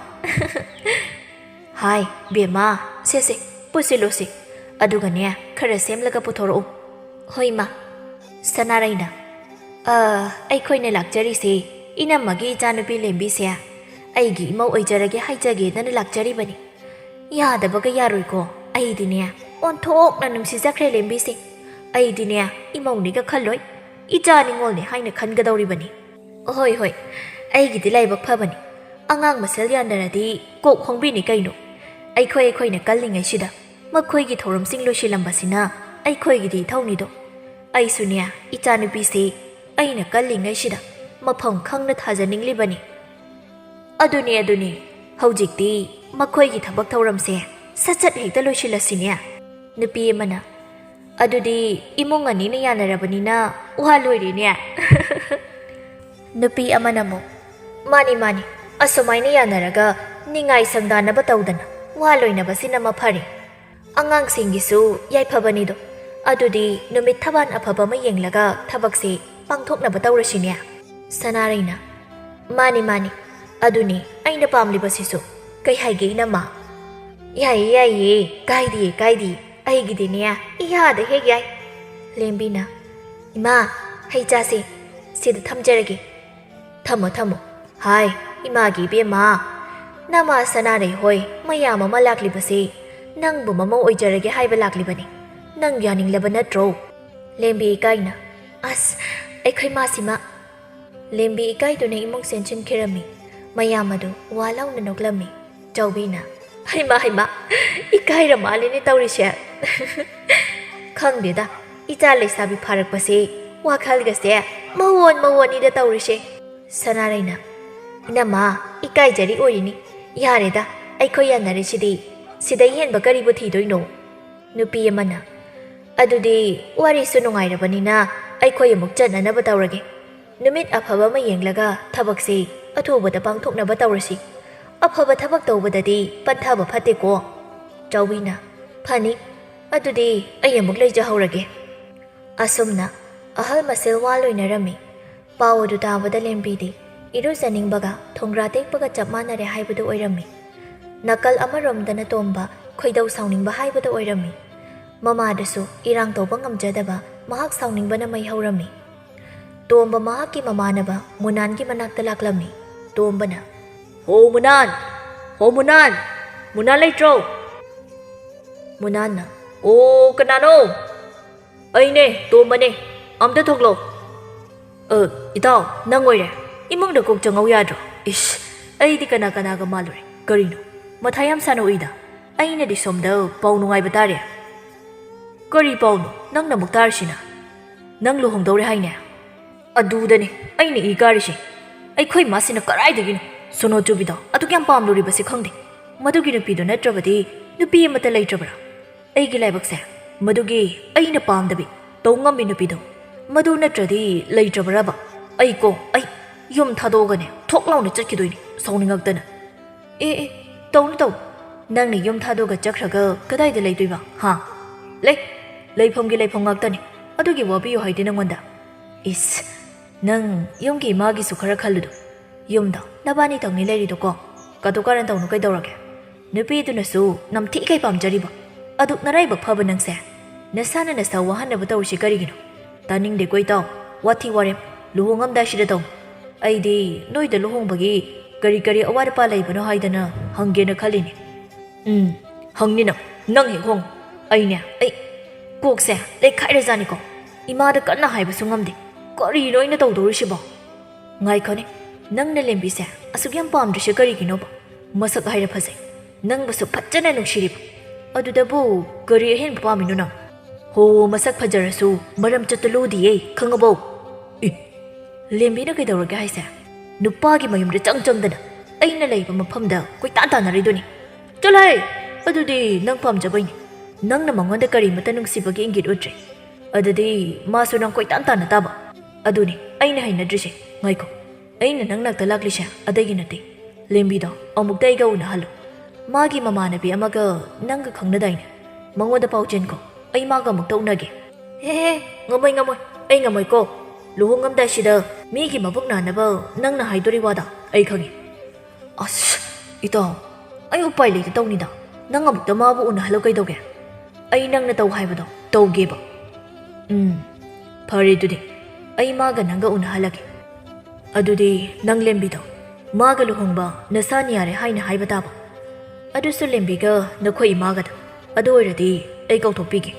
"ꯍꯥꯏ, ꯕꯦꯝꯃ, ꯁꯦ, ꯁꯦ, ꯄꯨꯁꯤꯜꯂꯨꯁꯤ꯫ ꯑꯗꯨꯒꯅꯦ, ꯈꯔ ꯁꯦꯝꯂꯒ ꯄꯨꯊꯣꯔꯛꯎ꯫" "ꯍꯣꯏ, ꯃꯥ꯫" ꯁꯅꯥꯔꯩꯅ, "ꯑ, ꯑꯩꯈꯣꯏꯅ ꯂꯥꯛꯆꯔꯤꯁꯦ, ꯏꯅꯝꯃꯒꯤ ꯏꯆꯥꯅꯨꯄꯤ ꯂꯦꯝꯕꯤꯁꯦ ꯑꯩꯒꯤ ꯏꯃꯧ ꯑꯣꯏꯖꯔꯒꯦ ꯍꯥꯏꯖꯒꯦꯗꯅ ꯂꯥꯛꯆꯔꯤꯕꯅꯤ꯫ ꯌꯥꯗꯕꯒ ꯌꯥꯔꯣꯏꯀꯣ꯫ ꯑꯩꯗꯤꯅꯦ, ꯑꯣꯟꯊꯣꯛꯅ ꯅꯨꯡꯁꯤꯖꯈ꯭ꯔꯦ ꯂꯦꯝꯕꯤꯁꯦ꯫ ꯑꯩꯗꯤꯅꯦ, ꯏꯃꯧꯅꯤꯒ ꯈꯜꯂꯣꯏ, ꯏꯆꯥ ꯅꯤꯉꯣꯜꯅꯤ ꯍꯥꯏꯅ ꯈꯟꯒꯗꯧꯔꯤꯕꯅꯤ꯫" "ꯍꯣꯏ, ꯍꯣꯏ, ꯑꯩꯒꯤꯗꯤ ꯂꯥꯏꯕꯛ ꯐꯕꯅꯤ꯫ ꯑꯉꯥꯡ ꯃꯁꯦꯜ ꯌꯥꯅꯔꯗꯤ ꯀꯣꯛ ꯍꯣꯡꯕꯤꯅꯤ ꯀꯩꯅꯣ꯫ ꯑꯩꯈꯣꯏ ꯑꯩꯈꯣꯏꯅ ꯀꯜꯂꯤꯉꯩꯁꯤꯗ ꯃꯈꯣꯏꯒꯤ ꯊꯧꯔꯝꯁꯤꯡ ꯂꯣꯏꯁꯤꯜꯂꯝꯕꯁꯤꯅ ꯑꯩꯈꯣꯏꯒꯤꯗꯤ ꯏꯊꯧꯅꯤꯗꯣ꯫ ꯑꯩꯁꯨꯅꯦ, ꯏꯆꯥꯅꯨꯄꯤꯁꯦ ꯑꯩꯅ ꯀꯜꯂꯤꯉꯩꯁꯤꯗ ꯃꯐꯝ ꯈꯪꯅ ꯊꯥꯖꯅꯤꯡꯂꯤꯕꯅꯤ꯫" "ꯑꯗꯨꯅꯦ, ꯑꯗꯨꯅꯦ, ꯍꯧꯖꯤꯛꯇꯤ ꯃꯈꯣꯏꯒꯤ ꯊꯕꯛ ꯊꯧꯔꯝꯁꯦ ꯁꯠ ꯁꯠ ꯍꯦꯛꯇ ꯂꯣꯏꯁꯤꯜꯂꯁꯤꯅꯦ꯫" ꯅꯨꯄꯤ ꯑꯃꯅ, "ꯑꯗꯨꯗꯤ ꯏꯃꯨꯡ ꯑꯅꯤꯅ ꯌꯥꯅꯔꯕꯅꯤꯅ ꯋꯥ ꯂꯣꯏꯔꯦꯅꯦ꯫" ꯅꯨꯄꯤ ꯑꯃꯅ ꯑꯃꯨꯛ, "ꯃꯥꯅꯤ, ꯃꯥꯅꯤ, ꯑꯁꯨꯃꯥꯏꯅ ꯌꯥꯅꯔꯒ ꯅꯤꯡꯉꯥꯏ ꯁꯪꯗꯥꯅꯕ ꯇꯧꯗꯅ ꯋꯥ ꯂꯣꯏꯅꯕꯁꯤꯅ ꯃꯐꯔꯦ꯫ ꯑꯉꯥꯡꯁꯤꯡꯒꯤꯁꯨ ꯌꯥꯏꯐꯕꯅꯤꯗꯣ꯫ ꯑꯗꯨꯗꯤ ꯅꯨꯃꯤꯠ ꯊꯕꯥꯟ ꯑꯐꯕ ꯑꯃ ꯌꯦꯡꯂꯒ ꯊꯕꯛꯁꯤ ꯄꯥꯡꯊꯣꯛꯅꯕ ꯇꯧꯔꯁꯤꯅꯦ꯫" ꯁꯅꯥꯔꯩꯅ, "ꯃꯥꯅꯤ, ꯃꯥꯅꯤ, ꯑꯗꯨꯅꯤ ꯑꯩꯅ ꯄꯥꯝꯂꯤꯕꯁꯤꯁꯨ꯫ ꯀꯩ ꯍꯥꯏꯒꯦ, ꯏꯅꯝꯃ?" "ꯌꯥꯏꯌꯦ, ꯌꯥꯏꯌꯦ, ꯀꯥꯏꯗꯤꯌꯦ, ꯀꯥꯏꯗꯤꯌꯦ, ꯑꯩꯒꯤꯗꯤꯅꯦ ꯏꯌꯥꯗ ꯍꯦꯛ ꯌꯥꯏ꯫" ꯂꯦꯝꯕꯤꯅ, "ꯏꯃꯥ, ꯍꯩ ꯆꯥꯁꯦ, ꯁꯤꯗ ꯊꯝꯖꯔꯒꯦ꯫" "ꯊꯝꯃꯣ, ꯊꯝꯃꯣ꯫ ꯍꯥꯏ, ꯏꯃꯥꯒꯤ ꯏꯕꯦꯝꯃ, ꯅꯃꯥ ꯁꯅꯥꯔꯩ ꯍꯣꯏ ꯃꯌꯥꯝ ꯑꯃ ꯂꯥꯛꯂꯤꯕꯁꯦ ꯅꯪꯕꯨ ꯃꯃꯧ ꯑꯣꯏꯖꯔꯒꯦ ꯍꯥꯏꯕ ꯂꯥꯛꯂꯤꯕꯅꯤ꯫ ꯅꯪ ꯌꯥꯅꯤꯡꯂꯕ ꯅꯠꯇ꯭ꯔꯣ?" ꯂꯦꯝꯕꯤ ꯏꯀꯥꯏꯅ, "ꯑꯁ, ꯑꯩꯈꯣꯏ ꯃꯥꯁꯤꯃ!" ꯂꯦꯝꯕꯤ ꯏꯀꯥꯏꯗꯨꯅ ꯏꯃꯨꯡ ꯆꯦꯟꯁꯤꯟꯈꯤꯔꯝꯃꯤ꯫ ꯃꯌꯥꯝ ꯑꯗꯨ ꯋꯥ ꯂꯥꯎꯅ ꯅꯣꯛꯂꯝꯃꯤ꯫ ꯆꯥꯎꯕꯤꯅ, "ꯍꯩꯃꯥ, ꯍꯩꯃꯥ, ꯏꯀꯥꯏꯔ ꯃꯥꯜꯂꯦꯅꯦ ꯇꯧꯔꯤꯁꯦ꯫" "ꯈꯪꯗꯦꯗ, ꯏꯆꯥ ꯂꯩꯁꯥꯕꯤ ꯐꯥꯔꯛꯄꯁꯦ ꯋꯥꯈꯜꯒꯁꯦ ꯃꯑꯣꯟ ꯃꯑꯣꯟꯅꯤꯗ ꯇꯧꯔꯤꯁꯦ꯫" ꯁꯅꯥꯔꯩꯅ, "ꯏꯅꯝꯃ, ꯏꯀꯥꯏꯖꯔꯤ ꯑꯣꯏꯔꯤꯅꯤ꯫ ꯌꯥꯔꯦꯗ, ꯑꯩꯈꯣꯏ ꯌꯥꯅꯔꯤꯁꯤꯗꯤ꯫ ꯁꯤꯗꯩ ꯍꯦꯟꯕ ꯀꯔꯤꯕꯨ ꯊꯤꯗꯣꯏꯅꯣ?" ꯅꯨꯄꯤ ꯑꯃꯅ, "ꯑꯗꯨꯗꯤ ꯋꯥꯔꯤꯁꯨ ꯅꯨꯡꯉꯥꯏꯔꯕꯅꯤꯅ ꯑꯩꯈꯣꯏ ꯑꯃꯨꯛ ꯆꯠꯅꯅꯕ ꯇꯧꯔꯒꯦ꯫ ꯅꯨꯃꯤꯠ ꯑꯐꯕ ꯑꯃ ꯌꯦꯡꯂꯒ ꯊꯕꯛꯁꯤ ꯑꯊꯨꯕꯗ ꯄꯥꯡꯊꯣꯛꯅꯕ ꯇꯧꯔꯁꯤ꯫ ꯑꯐꯕ ꯊꯕꯛ ꯇꯧꯕꯗꯗꯤ ꯄꯟꯊꯕ ꯐꯠꯇꯦꯀꯣ꯫" ꯆꯥꯎꯕꯤꯅ, "ꯐꯅꯤ, ꯑꯗꯨꯗꯤ ꯑꯩ ꯑꯃꯨꯛ ꯂꯩꯖꯍꯧꯔꯒꯦ"꯫ ꯑꯁꯨꯝꯅ ꯑꯍꯜ ꯃꯁꯦꯜ ꯋꯥ ꯂꯣꯏꯅꯔꯝꯃꯤ꯫ ꯄꯥꯎ ꯑꯗꯨ ꯇꯥꯕꯗ ꯂꯦꯝꯕꯤꯗꯤ ꯏꯔꯨꯖꯅꯤꯡꯕꯒ ꯊꯣꯡꯒ꯭ꯔꯥ ꯇꯦꯛꯄꯒ ꯆꯞ ꯃꯥꯟꯅꯔꯦ ꯍꯥꯏꯕꯗꯨ ꯑꯣꯏꯔꯝꯃꯤ꯫ ꯅꯥꯀꯜ ꯑꯃꯔꯣꯝꯗꯅ ꯇꯣꯝꯕ ꯈꯣꯏꯗꯧ ꯁꯥꯎꯅꯤꯡꯕ ꯍꯥꯏꯕꯗꯨ ꯑꯣꯏꯔꯝꯃꯤ꯫ ꯃꯃꯥꯗꯨꯁꯨ ꯏꯔꯥꯡ ꯇꯧꯕ ꯉꯝꯖꯗꯕ, ꯃꯍꯥꯛ ꯁꯥꯎꯅꯤꯡꯕꯅ ꯃꯩ ꯍꯧꯔꯝꯃꯤ꯫ ꯇꯣꯝꯕ ꯃꯍꯥꯛꯀꯤ ꯃꯃꯥꯟꯅꯕ ꯃꯨꯅꯥꯟꯒꯤ ꯃꯅꯥꯛꯇ ꯂꯥꯛꯂꯝꯃꯤ꯫ ꯇꯣꯝꯕꯅ, "ꯍꯣ ꯃꯨꯅꯥꯟ! ꯍꯣ ꯃꯨꯅꯥꯟ! ꯃꯨꯅꯥꯟ ꯂꯩꯇ꯭ꯔꯣ?" ꯃꯨꯅꯥꯟꯅ, "ꯑꯣ, ꯀꯅꯥꯅꯣ?" "ꯑꯩꯅꯦ, ꯇꯣꯝꯕꯅꯦ꯫ ꯑꯝꯇ ꯊꯣꯛꯂꯛꯑꯣ꯫" "ꯑ, ꯏꯇꯥꯎ, ꯅꯪ ꯑꯣꯏꯔꯦ? ꯏꯃꯨꯡꯗ ꯀꯣꯛ ꯆꯪꯉꯧ ꯌꯥꯗ꯭ꯔꯣ? ꯏꯁ, ꯑꯩꯗꯤ ꯀꯅꯥ ꯀꯅꯥꯒ ꯃꯥꯜꯂꯨꯔꯦ? ꯀꯔꯤꯅꯣ? ꯃꯊꯥ ꯌꯥꯝ ꯁꯥꯅ ꯎꯏꯗ꯫ ꯑꯩꯅꯗꯤ ꯁꯣꯝꯗ ꯄꯥꯎ ꯅꯨꯡꯉꯥꯏꯕ ꯇꯥꯔꯦ꯫" "ꯀꯔꯤ ꯄꯥꯎꯅꯣ ꯅꯪꯅ ꯑꯃꯨꯛ ꯇꯥꯔꯤꯁꯤꯅ? ꯅꯪ ꯂꯨꯍꯣꯡꯗꯧꯔꯦ ꯍꯥꯏꯅꯦ?" "ꯑꯗꯨꯗꯅꯦ ꯑꯩꯅ ꯏ ꯀꯥꯔꯤꯁꯦ꯫ ꯑꯩꯈꯣꯏ ꯃꯥꯁꯤꯅ ꯀꯔꯥꯏꯗꯒꯤꯅꯣ ꯁꯣꯅꯣ ꯆꯨꯕꯤꯗꯣ ꯑꯗꯨꯛ ꯌꯥꯝ ꯄꯥꯝꯂꯨꯔꯤꯕꯁꯦ ꯈꯪꯗꯦ꯫ ꯃꯗꯨꯒꯤ ꯅꯨꯄꯤꯗꯣ ꯅꯠꯇ꯭ꯔꯕꯗꯤ ꯅꯨꯄꯤ ꯑꯃꯠꯇ ꯂꯩꯇ꯭ꯔꯕ꯭ꯔꯥ? ꯑꯩꯒꯤ ꯂꯥꯏꯕꯛꯁꯦ, ꯃꯗꯨꯒꯤ ꯑꯩꯅ ꯄꯥꯝꯗꯕꯤ ꯇꯧ ꯉꯝꯕꯤ ꯅꯨꯄꯤꯗꯣ, ꯃꯗꯨ ꯅꯠꯇ꯭ꯔꯗꯤ ꯂꯩꯇ꯭ꯔꯕ꯭ꯔꯕ? ꯑꯩ ꯀꯣ, ꯑꯩ ꯌꯨꯝ ꯊꯥꯗꯣꯛꯑꯒꯅꯦ ꯊꯣꯛ ꯂꯥꯎꯅ ꯆꯠꯈꯤꯗꯣꯏꯅꯤ, ꯁꯥꯎꯅꯤꯡꯉꯛꯇꯅ꯫" "ꯑꯦ, ꯑꯦ, ꯇꯧꯅꯨ, ꯇꯧꯅꯨ꯫ ꯅꯪꯅ ꯌꯨꯝ ꯊꯥꯗꯣꯛꯑꯒ ꯆꯠꯈ꯭ꯔꯒ ꯀꯗꯥꯏꯗ ꯂꯩꯗꯣꯏꯕ, ꯍꯥ? ꯂꯩ, ꯂꯩꯐꯝꯒꯤ ꯂꯩꯐꯝ ꯉꯥꯛꯇꯅꯤ꯫ ꯑꯗꯨꯒꯤ ꯋꯥꯕꯤꯌꯨ ꯍꯥꯏꯗꯤ ꯅꯪꯉꯣꯟꯗ꯫" "ꯏꯁ, ꯅꯪ ꯌꯨꯝꯒꯤ ꯏꯃꯥꯒꯤꯁꯨ ꯈꯔ ꯈꯜꯂꯨꯗꯣ꯫ ꯌꯨꯝꯗꯣ ꯅꯕꯥꯅꯤꯇꯪꯅꯤ ꯂꯩꯔꯤꯗꯣꯀꯣ꯫ ꯀꯥꯇꯨ ꯀꯥꯔꯟ ꯇꯧꯅꯨ ꯀꯩꯗꯧꯔꯒꯦ? ꯅꯨꯄꯤꯗꯨꯅꯁꯨ ꯅꯝꯊꯤꯈꯩ ꯄꯥꯝꯖꯔꯤꯕ꯫ ꯑꯗꯨꯛ ꯅꯔꯥꯏꯕꯛ ꯐꯕ ꯅꯪꯁꯦ, ꯅꯁꯥꯅ ꯅꯁꯥ ꯋꯥꯍꯟꯅꯕ ꯇꯧꯔꯤꯁꯤ ꯀꯔꯤꯒꯤꯅꯣ? ꯇꯥꯅꯤꯡꯗꯦꯀꯣ ꯏꯇꯥꯎ, ꯋꯥꯊꯤ ꯋꯥꯔꯦꯝ꯫ ꯂꯨꯍꯣꯡꯉꯝꯗꯥꯏꯁꯤꯗ ꯇꯧ꯫ ꯑꯩꯗꯤ ꯅꯣꯏꯗ ꯂꯨꯍꯣꯡꯕꯒꯤ ꯀꯔꯤ ꯀꯔꯤ ꯑꯋꯥꯠ ꯑꯄꯥ ꯂꯩꯕꯅꯣ ꯍꯥꯏꯗꯅ ꯍꯪꯒꯦꯅ ꯈꯜꯂꯤꯅꯦ꯫" "ꯎꯝ, ꯍꯪꯅꯤ ꯅꯪ, ꯅꯪ ꯍꯦꯛ ꯍꯣꯡꯉꯨ꯫ ꯑꯩꯅꯦ, ꯑꯩ ꯀꯣꯛꯁꯦ ꯂꯩꯈꯥꯏꯔꯖꯥꯠꯅꯤꯀꯣ꯫ ꯏꯃꯥꯗ ꯀꯟꯅ ꯍꯥꯏꯕꯁꯨ ꯉꯝꯗꯦ꯫ ꯀꯔꯤꯅꯣ ꯑꯩꯅ ꯇꯧꯗꯧꯔꯤꯁꯤꯕꯣ?" "ꯉꯥꯏꯈꯣꯅꯦ, ꯅꯪꯅ ꯂꯦꯝꯕꯤꯁꯦ ꯑꯁꯨꯛ ꯌꯥꯝ ꯄꯥꯝꯗ꯭ꯔꯤꯁꯦ ꯀꯔꯤꯒꯤꯅꯣꯕ? ꯃꯁꯛ ꯍꯥꯏꯔ ꯐꯖꯩ, ꯅꯪꯕꯨꯁꯨ ꯐꯖꯅ ꯅꯨꯡꯁꯤꯔꯤꯕ꯫ ꯑꯗꯨꯗꯕꯨ ꯀꯔꯤ ꯑꯍꯦꯟꯕ ꯄꯥꯝꯃꯤꯅꯣ ꯅꯪ? ꯍꯣ, ꯃꯁꯛ ꯐꯖꯔꯁꯨ ꯃꯔꯝ ꯆꯠꯇ ꯂꯨꯗꯤꯌꯦ, ꯈꯪꯉꯕꯣ?" "ꯑꯦ, ꯂꯦꯝꯕꯤꯅ ꯀꯩꯗꯧꯔꯒꯦ ꯍꯥꯏꯁꯦ? ꯅꯨꯄꯥꯒꯤ ꯃꯌꯨꯝꯗ ꯆꯪ ꯆꯪꯗꯅ ꯑꯩꯅ ꯂꯩꯕ ꯃꯐꯝꯗ ꯀꯣꯏꯇꯥꯟ ꯇꯥꯟꯅꯔꯤꯗꯨꯅꯤ꯫ ꯆꯠꯂꯣꯍꯦ! ꯑꯗꯨꯗꯤ ꯅꯪ ꯄꯥꯝꯖꯕꯩꯅꯤ꯫ ꯅꯪꯅ ꯃꯉꯣꯟꯗ ꯀꯔꯤꯃꯠꯇ ꯅꯨꯡꯁꯤꯕꯒꯤ ꯏꯪꯒꯤꯠ ꯎꯠꯇ꯭ꯔꯤ꯫ ꯑꯗꯨꯗꯤ ꯃꯥꯁꯨ ꯅꯪ ꯀꯣꯏꯇꯥꯟ ꯇꯥꯟꯅ ꯇꯥꯕ꯫ ꯑꯗꯨꯅꯤ ꯑꯩꯅ ꯍꯩꯅꯗ꯭ꯔꯤꯁꯦ꯫ ꯉꯥꯏꯈꯣ, ꯑꯩꯅ ꯅꯪ ꯅꯥꯛꯇ ꯂꯥꯛꯂꯤꯁꯦ ꯑꯇꯩꯒꯤ ꯅꯠꯇꯦ꯫ ꯂꯦꯝꯕꯤꯗꯣ ꯑꯃꯨꯛꯇ ꯑꯩꯒ ꯎꯅꯍꯜꯂꯨ꯫ ꯃꯥꯒꯤ ꯃꯃꯥꯟꯅꯕꯤ ꯑꯃꯒ ꯅꯪꯒ ꯈꯪꯅꯗꯥꯏꯅꯦ? ꯃꯉꯣꯟꯗ ꯄꯥꯎ ꯆꯦꯟꯈꯣ, ꯑꯩ ꯃꯥꯒ ꯑꯃꯨꯛꯇ ꯎꯅꯒꯦ꯫ ꯍꯦ ꯍꯦ, ꯉꯝꯃꯣꯏ ꯉꯝꯃꯣꯏ, ꯑꯩ ꯉꯝꯃꯣꯏꯀꯣ꯫ ꯂꯨꯍꯣꯡꯉꯝꯗꯥꯏꯁꯤꯗ ꯃꯤꯒꯤ ꯃꯕꯨꯛ ꯅꯥꯅꯕ ꯅꯪꯅ ꯍꯥꯏꯗꯣꯔꯤ ꯋꯥꯗ ꯑꯩ ꯈꯪꯉꯤ꯫ ꯑꯁ, ꯏꯇꯥꯎ, ꯑꯩ ꯎꯄꯥꯏ ꯂꯩꯇ ꯇꯧꯅꯤꯗ꯫ ꯅꯪ ꯑꯃꯨꯛꯇ ꯃꯥꯕꯨ ꯎꯅꯍꯜꯂꯣ ꯀꯩꯗꯧꯒꯦ? ꯑꯩ ꯅꯪꯅ ꯇꯧ ꯍꯥꯏꯕꯗꯣ ꯇꯧꯒꯦꯕ꯫ ꯎꯝ, ꯐꯔꯦ ꯑꯗꯨꯗꯤ꯫ ꯑꯩ ꯃꯥꯒ ꯅꯪꯒ ꯎꯅꯍꯜꯂꯒꯦ꯫ ꯑꯗꯨꯗꯤ ꯅꯪ ꯂꯦꯝꯕꯤꯗꯣ ꯃꯥꯒ ꯂꯨꯍꯣꯡꯕ ꯅꯁꯥꯅ ꯌꯥꯔꯦ ꯍꯥꯏꯅ ꯍꯥꯏꯕ ꯇꯥꯕ꯫ ꯑꯗꯨꯁꯨ ꯂꯦꯝꯕꯤꯒ ꯅꯈꯣꯏ ꯏꯃꯥꯒꯗ꯫ ꯑꯗꯨ ꯑꯣꯏꯔꯗꯤ ꯑꯩ ꯀꯧꯊꯣꯛꯄꯤꯒꯦ꯫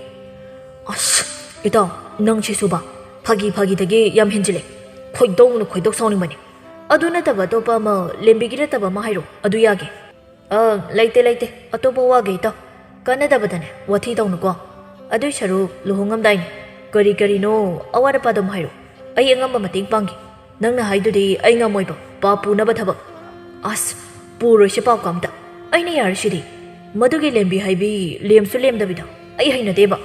ꯑꯁ, ꯏꯇꯥꯎ, ꯅꯪꯁꯤꯁꯨꯕ ꯐꯥꯒꯤ ꯐꯥꯒꯤꯗꯒꯤ ꯌꯥꯝ ꯍꯦꯟꯖꯤꯜꯂꯦ꯫ ꯈꯣꯏꯗꯧꯅ ꯈꯣꯏꯗꯧ ꯁꯥꯎꯅꯤꯡꯕꯅꯦ꯫ ꯑꯗꯨ ꯅꯠꯇꯕ ꯑꯇꯣꯞꯄ ꯑꯃ, ꯂꯦꯝꯕꯤꯒꯤ ꯅꯠꯇꯕ ꯑꯃ ꯍꯥꯏꯔꯣ, ꯑꯗꯨ ꯌꯥꯒꯦ꯫ ꯑ, ꯂꯩꯇꯦ, ꯂꯩꯇꯦ, ꯑꯇꯣꯞꯄ ꯋꯥꯒꯦ ꯏꯇꯥꯎ꯫ ꯀꯥꯟꯅꯗꯕꯗꯅꯦ ꯋꯥꯊꯤ ꯇꯧꯅꯨꯀꯣ꯫ ꯑꯗꯨꯏ ꯁꯔꯨꯛ ꯂꯨꯍꯣꯡꯉꯝꯗꯥꯏꯅꯦ ꯀꯔꯤ ꯀꯔꯤꯅꯣ ꯑꯋꯥꯠ ꯑꯄꯥ ꯑꯗꯨꯝ ꯍꯥꯏꯔꯣ, ꯑꯩ ꯑꯉꯝꯕ ꯃꯇꯦꯡ ꯄꯥꯡꯒꯦ꯫ ꯅꯪꯅ ꯍꯥꯏꯗꯨꯗꯤ ꯑꯩ ꯉꯝꯃꯣꯏꯕ, ꯄꯥꯞ ꯄꯨꯅꯕ ꯊꯕꯛ꯫ ꯑꯁ, ꯄꯨꯔꯣꯏꯁꯦ ꯄꯥꯞꯀ ꯑꯝꯇ꯫ ꯑꯩꯅ ꯌꯥꯔꯤꯁꯤꯗꯤ꯫ ꯃꯗꯨꯒꯤ ꯂꯦꯝꯕꯤ ꯍꯥꯏꯕꯤ ꯂꯦꯝꯁꯨ ꯂꯦꯝꯗꯕꯤꯗꯣ ꯑꯩ ꯍꯩꯅꯗꯦꯕ꯫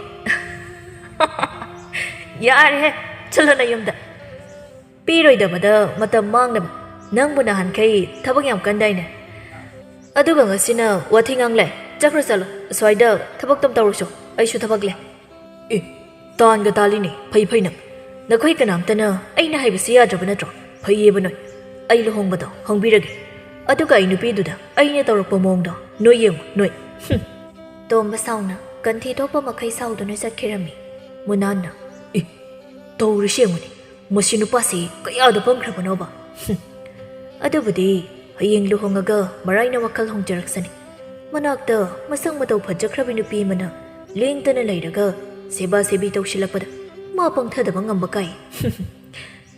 ꯌꯥꯔꯦꯍꯦ, ꯆꯠꯂꯣ ꯅꯌꯨꯝꯗ꯫ ꯄꯤꯔꯣꯏꯗꯕꯗ ꯃꯇꯝ ꯃꯥꯡꯅꯕ꯫ ꯅꯪꯕꯨ ꯅꯍꯥꯟꯈꯩ ꯊꯕꯛ ꯌꯥꯝ ꯀꯟꯗꯥꯏꯅꯦ? ꯑꯗꯨꯒ ꯉꯁꯤꯅ ꯋꯥꯊꯤ ꯉꯥꯡꯂꯦ꯫ ꯆꯠꯈ꯭ꯔꯣ ꯆꯠꯂꯣ, ꯑꯁ꯭ꯋꯥꯏꯗ ꯊꯕꯛ ꯇꯝ ꯇꯧꯔꯨꯆꯣ, ꯑꯩꯁꯨ ꯊꯕꯛ ꯂꯩ꯫ ꯑꯦ, ꯇꯥꯟꯒ ꯇꯥꯜꯂꯤꯅꯦ, ꯐꯩ ꯐꯩ ꯅꯪ꯫ ꯅꯈꯣꯏ ꯀꯅꯥꯝꯇꯅ ꯑꯩꯅ ꯍꯥꯏꯕꯁꯤ ꯌꯥꯗ꯭ꯔꯕ ꯅꯠꯇ꯭ꯔꯣ? ꯐꯩꯌꯦꯕ ꯅꯣꯏ꯫ ꯑꯩ ꯂꯨꯍꯣꯡꯕꯗꯣ ꯍꯣꯡꯕꯤꯔꯒꯦ꯫ ꯑꯗꯨꯒ ꯑꯩ ꯅꯨꯄꯤꯗꯨꯗ ꯑꯩꯅ ꯇꯧꯔꯛꯄ ꯃꯑꯣꯡꯗꯣ ꯅꯣꯏ ꯌꯦꯡꯉꯨ, ꯅꯣꯏ꯫ ꯍꯨꯝ꯫ ꯇꯣꯝꯕ ꯁꯥꯎꯅ ꯀꯟꯊꯤ ꯊꯣꯛꯄ ꯃꯈꯩ ꯁꯥꯎꯗꯨꯅ ꯆꯠꯈꯤꯔꯝꯃꯤ꯫ ꯃꯨꯅꯥꯟꯅ, "ꯑꯦ, ꯇꯧꯔꯤꯁꯤ ꯌꯦꯡꯉꯨꯅꯦ, ꯃꯁꯤ ꯅꯨꯄꯥꯁꯤ ꯀꯌꯥꯗ ꯄꯪꯈ꯭ꯔꯕꯅꯣꯕ?" ꯍꯨꯝ꯫ ꯑꯗꯨꯕꯨꯗꯤ ꯍꯌꯦꯡ ꯂꯨꯍꯣꯡꯉꯒ ꯃꯔꯥꯏꯅ ꯋꯥꯈꯜ ꯍꯣꯡꯖꯔꯛꯁꯅꯤ꯫ ꯃꯅꯥꯛꯇ ꯃꯁꯛ ꯃꯇꯧ ꯐꯖꯈ꯭ꯔꯕꯤ ꯅꯨꯄꯤ ꯑꯃꯅ ꯂꯦꯡꯗꯅ ꯂꯩꯔꯒ ꯁꯦꯕꯥ ꯁꯦꯕꯤ ꯇꯧꯁꯤꯜꯂꯛꯄꯗ ꯃꯥ ꯄꯪꯊꯗꯕ ꯉꯝꯕ ꯀꯥꯏ꯫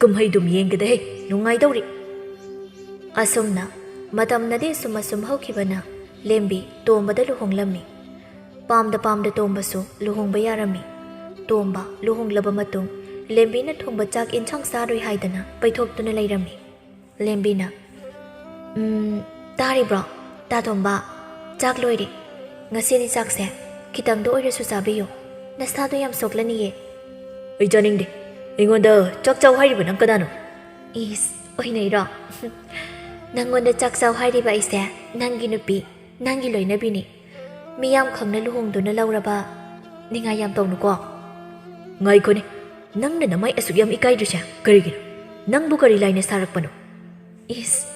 ꯀꯨꯝꯍꯩꯗꯨꯝ ꯌꯦꯡꯒꯗꯍꯦ, ꯅꯨꯡꯉꯥꯏꯗꯧꯔꯤ꯫ ꯑꯁꯨꯝꯅ ꯃꯇꯝꯅꯗꯤ ꯑꯁꯨꯝ ꯑꯁꯨꯝ ꯍꯧꯈꯤꯕꯅ ꯂꯦꯝꯕꯤ ꯇꯣꯝꯕꯗ ꯂꯨꯍꯣꯡꯂꯝꯃꯤ꯫ ꯄꯥꯝꯗ ꯄꯥꯝꯗ ꯇꯣꯝꯕꯁꯨ ꯂꯨꯍꯣꯡꯕ ꯌꯥꯔꯝꯃꯤ꯫ ꯇꯣꯝꯕ ꯂꯨꯍꯣꯡꯂꯕ ꯃꯇꯨꯡ ꯂꯦꯝꯕꯤꯅ ꯊꯣꯡꯕ ꯆꯥꯛ ꯏꯟꯁꯥꯡ ꯆꯥꯔꯣꯏ ꯍꯥꯏꯗꯅ ꯄꯩꯊꯣꯛꯇꯨꯅ ꯂꯩꯔꯝꯃꯤ꯫ ꯂꯦꯝꯕꯤꯅ, "ꯎꯝ, ꯇꯥꯔꯤꯕ꯭ꯔꯣ? ꯇꯥ ꯇꯣꯝꯕ, ꯆꯥꯛ ꯂꯣꯏꯔꯦ꯫ ꯉꯁꯤꯗꯤ ꯆꯥꯛꯁꯦ ꯈꯤꯇꯪꯗ ꯑꯣꯏꯔꯁꯨ ꯆꯥꯕꯤꯌꯨ꯫ ꯅꯁꯥꯗꯣ ꯌꯥꯝ ꯁꯣꯛꯂꯅꯤꯌꯦ꯫" "ꯑꯩ ꯆꯥꯅꯤꯡꯗꯦ꯫ ꯑꯩꯉꯣꯟꯗ ꯆꯥꯛ ꯆꯥꯎ ꯍꯥꯏꯔꯤꯕ ꯅꯪ ꯀꯅꯥꯅꯣ?" "ꯏꯁ, ꯑꯣꯏꯅꯩꯔꯣ? ꯅꯪꯉꯣꯟꯗ ꯆꯥꯛ ꯆꯥꯎ ꯍꯥꯏꯔꯤꯕ ꯑꯩꯁꯦ ꯅꯪꯒꯤ ꯅꯨꯄꯤ ꯅꯪꯒꯤ ꯂꯣꯏꯅꯕꯤꯅꯤ꯫ ꯃꯤꯌꯥꯝ ꯈꯪꯅ ꯂꯨꯍꯣꯡꯗꯨꯅ ꯂꯧꯔꯕ꯫ ꯅꯤꯡꯉꯥꯏ ꯌꯥꯝ ꯇꯧꯅꯨꯀꯣ꯫ ꯉꯥꯏꯈꯣꯅꯦ, ꯅꯪꯅ ꯅꯃꯥꯏ ꯑꯁꯨꯛ ꯌꯥꯝ ꯏꯀꯥꯏꯗ꯭ꯔꯤꯁꯦ ꯀꯔꯤꯒꯤꯅꯣ? ꯅꯪꯕꯨ ꯀꯔꯤ ꯂꯥꯏꯅ ꯁꯥꯔꯛꯄꯅꯣ? ꯏꯁ,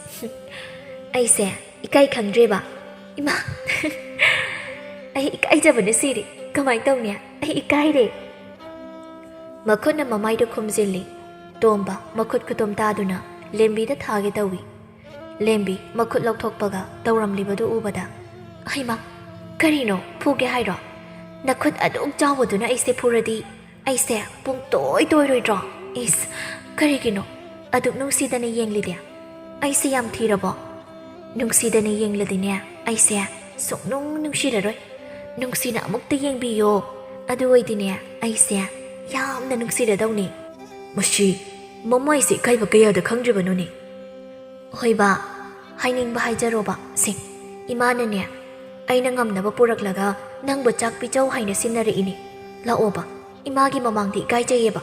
ꯑꯩꯁꯦ ꯏꯀꯥꯏ ꯈꯪꯗ꯭ꯔꯦꯕ꯫ ꯏꯃꯥ, ꯑꯩ ꯏꯀꯥꯏꯖꯕꯅ ꯁꯤꯔꯦ꯫ ꯀꯃꯥꯏꯅ ꯇꯧꯅꯤ? ꯑꯩ ꯏꯀꯥꯏꯔꯦ꯫ ꯃꯈꯨꯠꯅ ꯃꯃꯥꯏꯗꯨ ꯈꯨꯝꯖꯤꯜꯂꯤ꯫ ꯇꯣꯝꯕ ꯃꯈꯨꯠ ꯈꯨꯇꯨꯝ ꯇꯥꯗꯨꯅ ꯂꯦꯝꯕꯤꯗ ꯊꯥꯒꯦ ꯇꯧꯏ꯫ ꯂꯦꯝꯕꯤ ꯃꯈꯨꯠ ꯂꯧꯊꯣꯛꯄꯒ ꯇꯧꯔꯝꯂꯤꯕꯗꯨ ꯎꯕꯗ, "ꯍꯩꯃꯥ, ꯀꯔꯤꯅꯣ? ꯐꯨꯒꯦ ꯍꯥꯏꯔꯣ? ꯅꯈꯨꯠ ꯑꯗꯨꯛ ꯆꯥꯎꯕꯗꯨꯅ ꯑꯩꯁꯦ ꯐꯨꯔꯗꯤ ꯑꯩꯁꯦ ꯄꯨꯡ ꯇꯣꯏ ꯇꯣꯏꯔꯣꯏꯗ꯭ꯔꯣ? ꯏꯁ, ꯀꯔꯤꯒꯤꯅꯣ? ꯑꯗꯨꯛ ꯅꯨꯡꯁꯤꯗꯅ ꯌꯦꯡꯂꯤꯗꯤ? ꯑꯩꯁꯦ ꯌꯥꯝ ꯊꯤꯔꯕꯣ? ꯅꯨꯡꯁꯤꯗꯅ ꯌꯦꯡꯂꯗꯤꯅꯦ, ꯑꯩꯁꯦ ꯁꯨꯡꯅꯨꯡ ꯅꯨꯡꯁꯤꯔꯔꯣꯏ꯫ ꯅꯨꯡꯁꯤꯅ ꯑꯃꯨꯛꯇ ꯌꯦꯡꯕꯤꯌꯣ꯫ ꯑꯗꯨ ꯑꯣꯏꯗꯤꯅꯦ, ꯑꯩꯁꯦ ꯌꯥꯝꯅ ꯅꯨꯡꯁꯤꯔꯗꯧꯅꯤ꯫" ꯃꯁꯤ ꯃꯃꯥꯏꯁꯦ ꯏꯀꯥꯏꯕ ꯀꯌꯥꯗ ꯈꯪꯗ꯭ꯔꯤꯕꯅꯣꯅꯦ? ꯍꯣꯏ ꯕꯥ, ꯍꯥꯏꯅꯤꯡꯕ ꯍꯥꯏꯖꯔꯣꯕ꯫ ꯁꯦ, ꯏꯃꯥꯅꯅꯦ, ꯑꯩꯅ ꯉꯝꯅꯕ ꯄꯨꯔꯛꯂꯒ ꯅꯪꯕꯨ ꯆꯥꯛ ꯄꯤꯖꯧ ꯍꯥꯏꯅ ꯁꯤꯟꯅꯔꯛꯏꯅꯦ꯫ ꯂꯥꯛꯑꯣꯕ, ꯏꯃꯥꯒꯤ ꯃꯃꯥꯡꯗ ꯏꯀꯥꯏꯖꯩꯌꯦꯕ꯫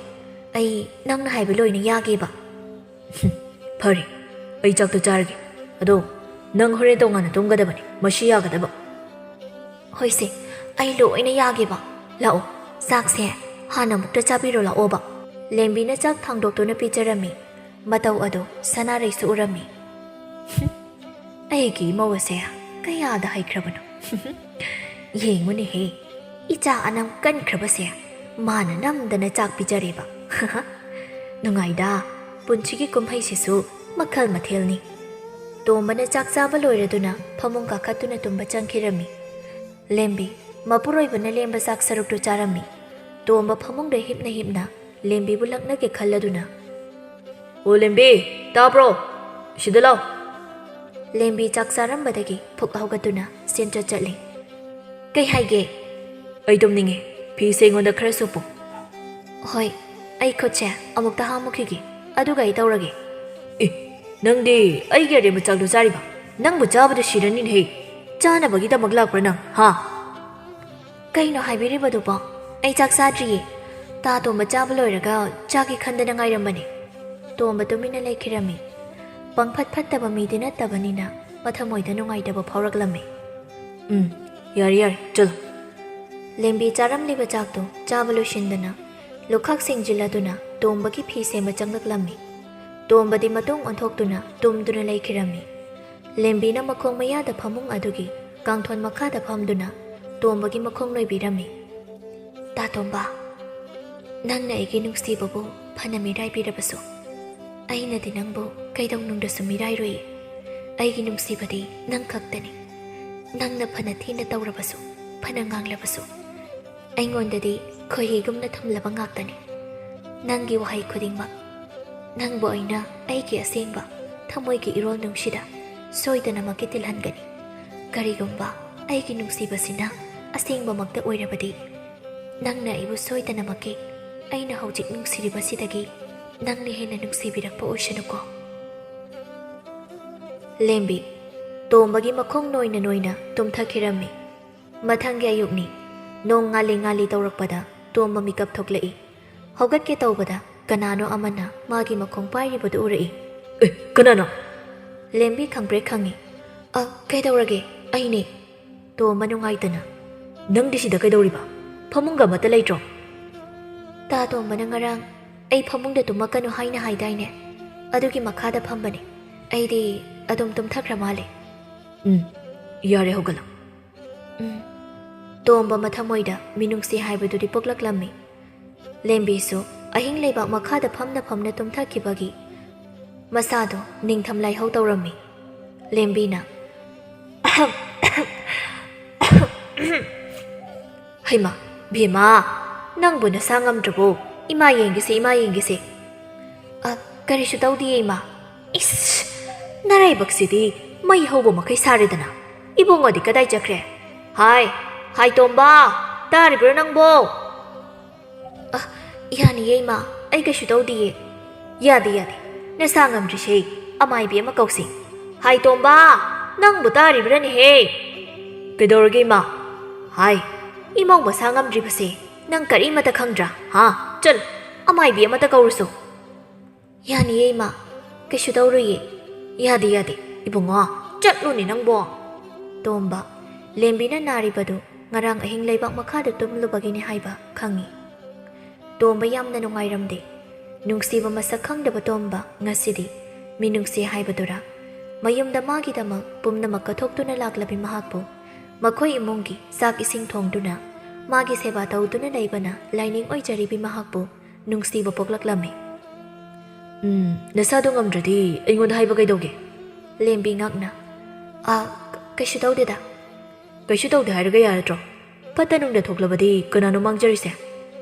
ꯑꯩ ꯅꯪꯅ ꯍꯥꯏꯕ ꯂꯣꯏꯅ ꯌꯥꯒꯦꯕ꯫ ꯐꯔꯦ, ꯑꯩ ꯆꯥꯛꯇꯣ ꯆꯥꯔꯒꯦ꯫ ꯑꯗꯣ ꯅꯪ ꯍꯣꯔꯦꯟ ꯇꯣꯉꯥꯟꯅ ꯇꯨꯝꯒꯗꯕꯅꯤ, ꯃꯁꯤ ꯌꯥꯒꯗꯕ? ꯍꯣꯏꯁꯦ, ꯑꯩ ꯂꯣꯏꯅ ꯌꯥꯒꯦꯕ꯫ ꯂꯥꯛꯑꯣ, ꯆꯥꯛꯁꯦ ꯍꯥꯟꯅ ꯑꯃꯨꯛꯇ ꯆꯥꯕꯤꯔꯣ ꯂꯥꯛꯑꯣꯕ꯫ ꯂꯦꯝꯕꯤꯅ ꯆꯥꯛ ꯊꯥꯡꯗꯣꯛꯇꯨꯅ ꯄꯤꯖꯔꯝꯃꯤ꯫ ꯃꯇꯧ ꯑꯗꯨ ꯁꯅꯥꯔꯩꯁꯨ ꯎꯔꯝꯃꯤ꯫ ꯑꯩꯒꯤ ꯏꯃꯧ ꯑꯁꯦ ꯀꯌꯥꯗ ꯍꯩꯈ꯭ꯔꯕꯅꯣ? ꯌꯦꯡꯉꯨꯅꯦꯍꯦ, ꯏꯆꯥ ꯑꯅꯝ ꯀꯟꯈ꯭ꯔꯕꯁꯦ ꯃꯥꯅ ꯅꯝꯗꯅ ꯆꯥꯛ ꯄꯤꯖꯔꯦꯕ꯫ ꯅꯨꯡꯉꯥꯏꯗ, ꯄꯨꯟꯁꯤꯒꯤ ꯀꯨꯝꯍꯩꯁꯤꯁꯨ ꯃꯈꯜ ꯃꯊꯦꯜꯅꯤ꯫ ꯇꯣꯝꯕꯅ ꯆꯥꯛ ꯆꯥꯕ ꯂꯣꯏꯔꯗꯨꯅ ꯐꯃꯨꯡ ꯀꯥꯈꯠꯇꯨꯅ ꯇꯨꯝꯕ ꯆꯪꯈꯤꯔꯝꯃꯤ꯫ ꯂꯦꯝꯕꯤ, ꯃꯄꯨꯔꯣꯏꯕꯅ ꯂꯦꯝꯕ ꯆꯥꯛ ꯁꯔꯨꯛꯇꯨ ꯆꯥꯔꯝꯃꯤ꯫ ꯇꯣꯝꯕ ꯐꯃꯨꯡꯗ ꯍꯤꯞꯅ ꯍꯤꯞꯅ ꯂꯦꯝꯕꯤꯕꯨ ꯂꯛꯅꯒꯦ ꯈꯜꯂꯗꯨꯅ, "ꯑꯣ ꯂꯦꯝꯕꯤ, ꯇꯥꯕ꯭ꯔꯣ? ꯁꯤꯗ ꯂꯥꯎ꯫" ꯂꯦꯝꯕꯤ ꯆꯥꯛ ꯆꯥꯔꯝꯕꯗꯒꯤ ꯐꯨꯛ ꯍꯧꯒꯠꯇꯨꯅ ꯆꯦꯟꯆꯠ ꯆꯠꯂꯤ꯫ "ꯀꯩ ꯍꯥꯏꯒꯦ?" "ꯑꯩ ꯇꯨꯝꯅꯤꯡꯉꯦ꯫ ꯐꯤꯁꯦ ꯑꯩꯉꯣꯟꯗ ꯈꯔ ꯁꯨꯞꯄꯨ꯫" "ꯍꯣꯏ, ꯑꯩ ꯈꯨꯠꯁꯦ ꯑꯃꯨꯛꯇ ꯍꯥꯝꯃꯨꯈꯤꯒꯦ, ꯑꯗꯨꯒ ꯑꯩ ꯇꯧꯔꯒꯦ꯫" "ꯑꯦ, ꯅꯪꯗꯤ ꯑꯩꯒꯤ ꯑꯔꯦꯝꯕ ꯆꯥꯛꯗꯣ ꯆꯥꯔꯤꯕ? ꯅꯪꯕꯨ ꯆꯥꯕꯗ ꯁꯤꯔꯅꯤꯅꯦꯍꯦ꯫ ꯆꯥꯅꯕꯒꯤꯗꯃꯛ ꯂꯥꯛꯄ꯭ꯔꯥ ꯅꯪ, ꯍꯥ?" "ꯀꯩꯅꯣ ꯍꯥꯏꯕꯤꯔꯤꯕꯗꯨꯕꯣ? ꯑꯩ ꯆꯥꯛ ꯆꯥꯗ꯭ꯔꯤꯌꯦ꯫ ꯇꯥ ꯇꯣꯝꯕ ꯆꯥꯕ ꯂꯣꯏꯔꯒ ꯆꯥꯒꯦ ꯈꯟꯗꯅ ꯉꯥꯏꯔꯝꯕꯅꯦ꯫" ꯇꯣꯝꯕ ꯇꯨꯃꯤꯟꯅ ꯂꯩꯈꯤꯔꯝꯃꯤ꯫ ꯄꯪꯐꯠ ꯐꯠꯇꯕ ꯃꯤꯗꯤ ꯅꯠꯇꯕꯅꯤꯅ ꯃꯊꯃꯣꯏꯗ ꯅꯨꯡꯉꯥꯏꯇꯕ ꯐꯥꯎꯔꯛꯂꯝꯃꯤ꯫ ꯎꯝ, ꯌꯥꯔꯦ, ꯌꯥꯔꯦ, ꯆꯠꯂꯣ꯫ ꯂꯦꯝꯕꯤ ꯆꯥꯔꯝꯂꯤꯕ ꯆꯥꯛꯇꯨ ꯆꯥꯕ ꯂꯣꯏꯁꯤꯟꯗꯅ ꯂꯨꯈꯥꯛ ꯁꯦꯡꯖꯤꯜꯂꯗꯨꯅ ꯇꯣꯝꯕꯒꯤ ꯐꯤ ꯁꯦꯝꯕ ꯆꯪꯂꯛꯂꯝꯃꯤ꯫ ꯇꯣꯝꯕꯗꯤ ꯃꯇꯨꯡ ꯑꯣꯟꯊꯣꯛꯇꯨꯅ ꯇꯨꯝꯗꯨꯅ ꯂꯩꯈꯤꯔꯝꯃꯤ꯫ ꯂꯦꯝꯕꯤꯅ ꯃꯈꯣꯡ ꯃꯌꯥꯗ ꯐꯃꯨꯡ ꯑꯗꯨꯒꯤ ꯀꯥꯡꯊꯣꯟ ꯃꯈꯥꯗ ꯐꯝꯗꯨꯅ ꯇꯣꯝꯕꯒꯤ ꯃꯈꯣꯡ ꯅꯣꯏꯕꯤꯔꯝꯃꯤ꯫ "ꯇꯥ ꯇꯣꯝꯕ, ꯅꯪꯅ ꯑꯩꯒꯤ ꯅꯨꯡꯁꯤꯕꯕꯨ ꯐꯅ ꯃꯤꯔꯥꯏꯕꯤꯔꯕꯁꯨ, ꯑꯩꯅꯗꯤ ꯅꯪꯕꯨ ꯀꯩꯗꯧꯅꯨꯡꯗꯁꯨ ꯃꯤꯔꯥꯏꯔꯣꯏ꯫ ꯑꯩꯒꯤ ꯅꯨꯡꯁꯤꯕꯗꯤ ꯅꯪ ꯈꯛꯇꯅꯤ꯫ ꯅꯪꯅ ꯐꯅ ꯊꯤꯅ ꯇꯧꯔꯕꯁꯨ, ꯐꯅ ꯉꯥꯡꯂꯕꯁꯨ, ꯑꯩꯉꯣꯟꯗꯗꯤ ꯈꯣꯏꯍꯤꯒꯨꯝꯅ ꯊꯨꯝꯂꯕ ꯉꯥꯛꯇꯅꯤ꯫ ꯅꯪꯒꯤ ꯋꯥꯍꯩ ꯈꯨꯗꯤꯡꯃꯛ ꯅꯪꯕꯨ ꯑꯩꯅ ꯑꯩꯒꯤ ꯑꯁꯦꯡꯕ ꯊꯃꯣꯏꯒꯤ ꯏꯔꯣꯜꯅꯨꯡꯁꯤꯗ ꯁꯣꯏꯗꯅꯃꯛꯀꯤ ꯇꯤꯜꯍꯟꯒꯅꯤ꯫ ꯀꯔꯤꯒꯨꯝꯕ ꯑꯩꯒꯤ ꯅꯨꯡꯁꯤꯕꯁꯤꯅ ꯑꯁꯦꯡꯕꯃꯛꯇ ꯑꯣꯏꯔꯕꯗꯤ, ꯅꯪꯅ ꯑꯩꯕꯨ ꯁꯣꯏꯗꯅꯃꯛꯀꯤ ꯑꯩꯅ ꯍꯧꯖꯤꯛ ꯅꯨꯡꯁꯤꯔꯤꯕꯁꯤꯗꯒꯤ ꯅꯪꯅ ꯍꯦꯟꯅ ꯅꯨꯡꯁꯤꯕꯤꯔꯛꯄ ꯑꯣꯏꯁꯅꯨꯀꯣ꯫" ꯂꯦꯝꯕꯤ ꯇꯣꯝꯕꯒꯤ ꯃꯈꯣꯡ ꯅꯣꯏꯅ ꯅꯣꯏꯅ ꯇꯨꯝꯊꯈꯤꯔꯝꯃꯤ꯫ ꯃꯊꯪꯒꯤ ꯑꯌꯨꯛꯅꯤ꯫ ꯅꯣꯡ ꯉꯥꯜꯂꯤ ꯉꯥꯜꯂꯤ ꯇꯧꯔꯛꯄꯗ ꯇꯣꯝꯕ ꯃꯤꯀꯞ ꯊꯣꯛꯂꯛꯏ꯫ ꯍꯧꯒꯠꯀꯦ ꯇꯧꯕꯗ ꯀꯅꯥꯅꯣ ꯑꯃꯅ ꯃꯥꯒꯤ ꯃꯈꯣꯡ ꯄꯥꯏꯔꯤꯕꯗꯨ ꯎꯔꯛꯏ꯫ "ꯑꯦ, ꯀꯅꯥꯅꯣ?" ꯂꯦꯝꯕꯤ ꯈꯪꯄ꯭ꯔꯦꯛ ꯈꯪꯉꯤ꯫ "ꯑ, ꯀꯩꯗꯧꯔꯒꯦ? ꯑꯩꯅꯦ꯫" ꯇꯣꯝꯕ ꯅꯨꯡꯉꯥꯏꯇꯅ, "ꯅꯪꯗꯤ ꯁꯤꯗ ꯀꯩꯗꯧꯔꯤꯕ? ꯐꯃꯨꯡꯒ ꯑꯃꯠꯇ ꯂꯩꯇ꯭ꯔꯣ?" "ꯇꯥ ꯇꯣꯝꯕꯅ ꯉꯔꯥꯡ ꯑꯩ ꯐꯃꯨꯡꯗ ꯇꯨꯝꯃꯛꯀꯅꯨ ꯍꯥꯏꯅ ꯍꯥꯏꯗꯥꯏꯅꯦ? ꯑꯗꯨꯒꯤ ꯃꯈꯥꯗ ꯐꯝꯕꯅꯦ꯫ ꯑꯩꯗꯤ ꯑꯗꯨꯝ ꯇꯨꯝꯊꯈ꯭ꯔ ꯃꯥꯜꯂꯦ꯫" "ꯎꯝ, ꯌꯥꯔꯦ, ꯍꯧꯒꯠꯂꯣ꯫" ꯎꯝ꯫ ꯇꯣꯝꯕ ꯃꯊꯃꯣꯏꯗ ꯃꯤꯅꯨꯡꯁꯤ ꯍꯥꯏꯕꯗꯨꯗꯤ ꯄꯣꯛꯂꯛꯂꯝꯃꯤ꯫ ꯂꯦꯝꯕꯤꯁꯨ ꯑꯍꯤꯡ ꯂꯩꯕꯥꯛ ꯃꯈꯥꯗ ꯐꯝꯅ ꯐꯝꯅ ꯇꯨꯝꯊꯈꯤꯕꯒꯤ ꯃꯁꯥꯗꯣ ꯅꯤꯡꯊꯝ ꯂꯥꯏꯍꯧ ꯇꯧꯔꯝꯃꯤ꯫ ꯂꯦꯝꯕꯤꯅ, "ꯍꯩꯃꯥ, ꯚꯦꯃꯥ, ꯅꯪꯕꯨ ꯅꯁꯥ ꯉꯝꯗ꯭ꯔꯕꯣ? ꯏꯃꯥ ꯌꯦꯡꯒꯦꯁꯦ, ꯏꯃꯥ ꯌꯦꯡꯒꯦꯁꯦ꯫" "ꯑ, ꯀꯔꯤꯁꯨ ꯇꯧꯗꯤꯌꯦ, ꯏꯃꯥ꯫" "ꯏꯁ, ꯅꯔꯥꯏꯕꯛꯁꯤꯗꯤ ꯃꯩ ꯍꯧꯕ ꯃꯈꯩ ꯁꯥꯔꯦꯗꯅ꯫ ꯏꯕꯨꯡꯉꯣꯗꯤ ꯀꯗꯥꯏ ꯆꯠꯈ꯭ꯔꯦ? ꯍꯥꯏ, ꯍꯥꯏ ꯇꯣꯝꯕ, ꯇꯥꯔꯤꯕ꯭ꯔꯣ ꯅꯪꯕꯣ?" "ꯑ, ꯌꯥꯅꯤꯌꯦ, ꯏꯃꯥ, ꯑꯩ ꯀꯩꯁꯨ ꯇꯧꯗꯤꯌꯦ꯫" "ꯌꯥꯗꯦ, ꯌꯥꯗꯦ, ꯅꯁꯥ ꯉꯝꯗ꯭ꯔꯤꯁꯦ꯫ ꯑꯃꯥꯏꯕꯤ ꯑꯃ ꯀꯧꯁꯤ꯫ ꯍꯥꯏ ꯇꯣꯝꯕ, ꯅꯪꯕꯨ ꯇꯥꯔꯤꯕ꯭ꯔꯥꯅꯦꯍꯦ?" "ꯀꯩꯗꯧꯔꯒꯦ, ꯏꯃꯥ?" "ꯍꯥꯏ, ꯏꯃꯧ ꯃꯁꯥ ꯉꯝꯗ꯭ꯔꯤꯕꯁꯦ ꯅꯪ ꯀꯔꯤꯃꯇ ꯈꯪꯗ꯭ꯔꯥ? ꯍꯥ? ꯆꯠꯂꯨ, ꯑꯃꯥꯏꯕꯤ ꯑꯃꯇ ꯀꯧꯔꯨꯁꯣ꯫" "ꯌꯥꯅꯤꯌꯦ, ꯏꯃꯥ, ꯀꯩꯁꯨ ꯇꯧꯔꯣꯏꯌꯦ꯫" "ꯌꯥꯗꯦ, ꯌꯥꯗꯦ, ꯏꯕꯨꯡꯉꯣ, ꯆꯠꯂꯨꯅꯦ ꯅꯪꯕꯣ꯫" ꯇꯣꯝꯕ, ꯂꯦꯝꯕꯤꯅ ꯅꯥꯔꯤꯕꯗꯨ ꯉꯔꯥꯡ ꯑꯍꯤꯡ ꯂꯩꯕꯥꯛ ꯃꯈꯥꯗ ꯇꯨꯝꯂꯨꯕꯒꯤꯅꯤ ꯍꯥꯏꯕ ꯈꯪꯏ꯫ ꯇꯣꯝꯕ ꯌꯥꯝꯅ ꯅꯨꯡꯉꯥꯏꯔꯝꯗꯦ꯫ ꯅꯨꯡꯁꯤꯕ ꯃꯁꯛ ꯈꯪꯗꯕ ꯇꯣꯝꯕ ꯉꯁꯤꯗꯤ ꯃꯤꯅꯨꯡꯁꯤ ꯍꯥꯏꯕꯗꯨꯔꯥ? ꯃꯌꯨꯝꯗ ꯃꯥꯒꯤꯗꯃꯛ ꯄꯨꯝꯅꯃꯛ ꯀꯠꯊꯣꯛꯇꯨꯅ ꯂꯥꯛꯂꯕꯤ ꯃꯍꯥꯛꯄꯨ ꯃꯈꯣꯏ ꯏꯃꯨꯡꯒꯤ ꯆꯥꯛ ꯏꯁꯤꯡ ꯊꯣꯡꯗꯨꯅ ꯃꯥꯒꯤ ꯁꯦꯕꯥ ꯇꯧꯗꯨꯅ ꯂꯩꯕꯅ ꯂꯥꯏꯅꯤꯡ ꯑꯣꯏꯖꯔꯤꯕꯤ ꯃꯍꯥꯛꯄꯨ ꯅꯨꯡꯁꯤꯕ ꯄꯣꯛꯂꯛꯂꯝꯃꯤ꯫ "ꯎꯝ, ꯅꯁꯥꯗꯣ ꯉꯝꯗ꯭ꯔꯗꯤ ꯑꯩꯉꯣꯟꯗ ꯍꯥꯏꯕ ꯀꯩꯗꯧꯒꯦ?" ꯂꯦꯝꯕꯤ ꯉꯛꯅ, "ꯑꯥ, ꯀ-, ꯀꯩꯁꯨ ꯇꯧꯗꯦꯗ꯫" "ꯀꯩꯁꯨ ꯇꯧꯗꯦ ꯍꯥꯏꯔꯒ ꯌꯥꯔꯗ꯭ꯔꯣ? ꯐꯠꯇ ꯅꯨꯡꯗ ꯊꯣꯛꯂꯕꯗꯤ ꯀꯅꯥꯅꯣ ꯃꯥꯡꯖꯔꯤꯁꯦ?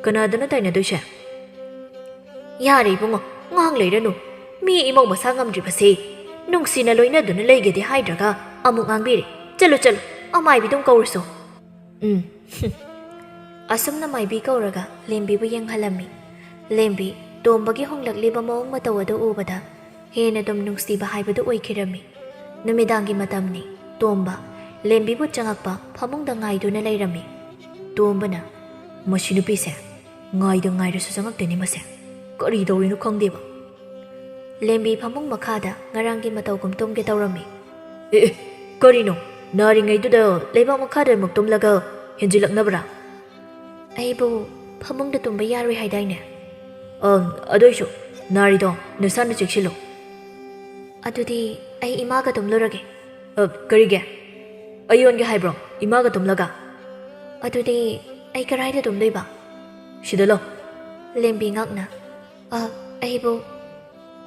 ꯀꯅꯥꯗꯅ ꯇꯥꯏꯅꯗꯣꯏꯁꯦ?" "ꯌꯥꯔꯦ ꯏꯕꯨꯡꯉꯣ, ꯉꯥꯡ ꯂꯩꯔꯅꯨ꯫ ꯃꯤ ꯏꯃꯧ ꯃꯁꯥ ꯉꯝꯗ꯭ꯔꯤꯕꯁꯦ ꯅꯨꯡꯁꯤꯅ ꯂꯣꯏꯅꯗꯨꯅ ꯂꯩꯒꯦꯗꯤ ꯍꯥꯏꯗ꯭ꯔꯒ ꯑꯃꯨꯛ ꯉꯥꯡꯕꯤꯔꯦ꯫ ꯆꯠꯂꯨ, ꯆꯠꯂꯨ, ꯑꯃꯥꯏꯕꯤꯗꯨꯝ ꯀꯧꯔꯨꯁꯣ꯫" "ꯎꯝ꯫" ꯑꯁꯨꯝꯅ ꯃꯥꯏꯕꯤ ꯀꯧꯔꯒ ꯂꯦꯝꯕꯤꯕꯨ ꯌꯦꯡꯍꯜꯂꯝꯃꯤ꯫ ꯂꯦꯝꯕꯤ ꯇꯣꯝꯕꯒꯤ ꯍꯣꯡꯂꯛꯂꯤꯕ ꯃꯑꯣꯡ ꯃꯇꯧ ꯑꯗꯨ ꯎꯕꯗ ꯍꯦꯟꯅ ꯑꯗꯨꯝ ꯅꯨꯡꯁꯤꯕ ꯍꯥꯏꯕꯗꯨ ꯑꯣꯏꯈꯤꯔꯝꯃꯤ꯫ ꯅꯨꯃꯤꯗꯥꯡꯒꯤ ꯃꯇꯝꯅꯤ꯫ ꯇꯣꯝꯕ ꯂꯦꯝꯕꯤꯕꯨ ꯆꯪꯉꯛꯄ ꯐꯃꯨꯡꯗ ꯉꯥꯏꯗꯨꯅ ꯂꯩꯔꯝꯃꯤ꯫ ꯇꯣꯝꯕꯅ, "ꯃꯁꯤ ꯅꯨꯄꯤꯁꯦ ꯉꯥꯏꯗ ꯉꯥꯏꯔꯁꯨ ꯆꯪꯉꯛꯇꯦꯅꯦ ꯃꯁꯦ꯫ ꯀꯔꯤ ꯇꯧꯔꯤꯅꯣ ꯈꯪꯗꯦꯕ꯫" ꯂꯦꯝꯕꯤ ꯐꯃꯨꯡ ꯃꯈꯥꯗ ꯉꯔꯥꯡꯒꯤ ꯃꯇꯧꯒꯨꯝ ꯇꯨꯝꯒꯦ ꯇꯧꯔꯝꯃꯤ꯫ "ꯑꯦ, ꯑꯦ, ꯀꯔꯤꯅꯣ? ꯅꯥꯔꯤꯉꯩꯗꯨꯗ ꯂꯩꯕꯥꯛ ꯃꯈꯥꯗ ꯑꯃꯨꯛ ꯇꯨꯝꯂꯒ ꯍꯦꯟꯖꯤꯜꯂꯛꯅꯕ꯭ꯔꯥ?" "ꯑꯩꯕꯨ ꯐꯃꯨꯡꯗ ꯇꯨꯝꯕ ꯌꯥꯔꯣꯏ ꯍꯥꯏꯗꯥꯏꯅꯦ?" "ꯑꯪ, ꯑꯗꯨꯏꯁꯨ ꯅꯥꯔꯤꯗꯣ ꯅꯁꯥꯅ ꯆꯦꯛꯁꯤꯜꯂꯨ꯫" "ꯑꯗꯨꯗꯤ ꯑꯩ ꯏꯃꯥꯒ ꯇꯨꯝꯂꯨꯔꯒꯦ꯫" "ꯑ, ꯀꯔꯤꯒꯤ? ꯑꯩ ꯑꯣꯟꯒꯦ ꯍꯥꯏꯕ꯭ꯔꯣ ꯏꯃꯥꯒ ꯇꯨꯝꯂꯒ?" "ꯑꯗꯨꯗꯤ ꯑꯩ ꯀꯔꯥꯏꯗ ꯇꯨꯝꯗꯣꯏꯕ?" "ꯁꯤꯗ ꯂꯥꯎ꯫" ꯂꯦꯝꯕꯤ ꯉꯛꯅ, "ꯑ, ꯑꯩꯕꯨ꯫"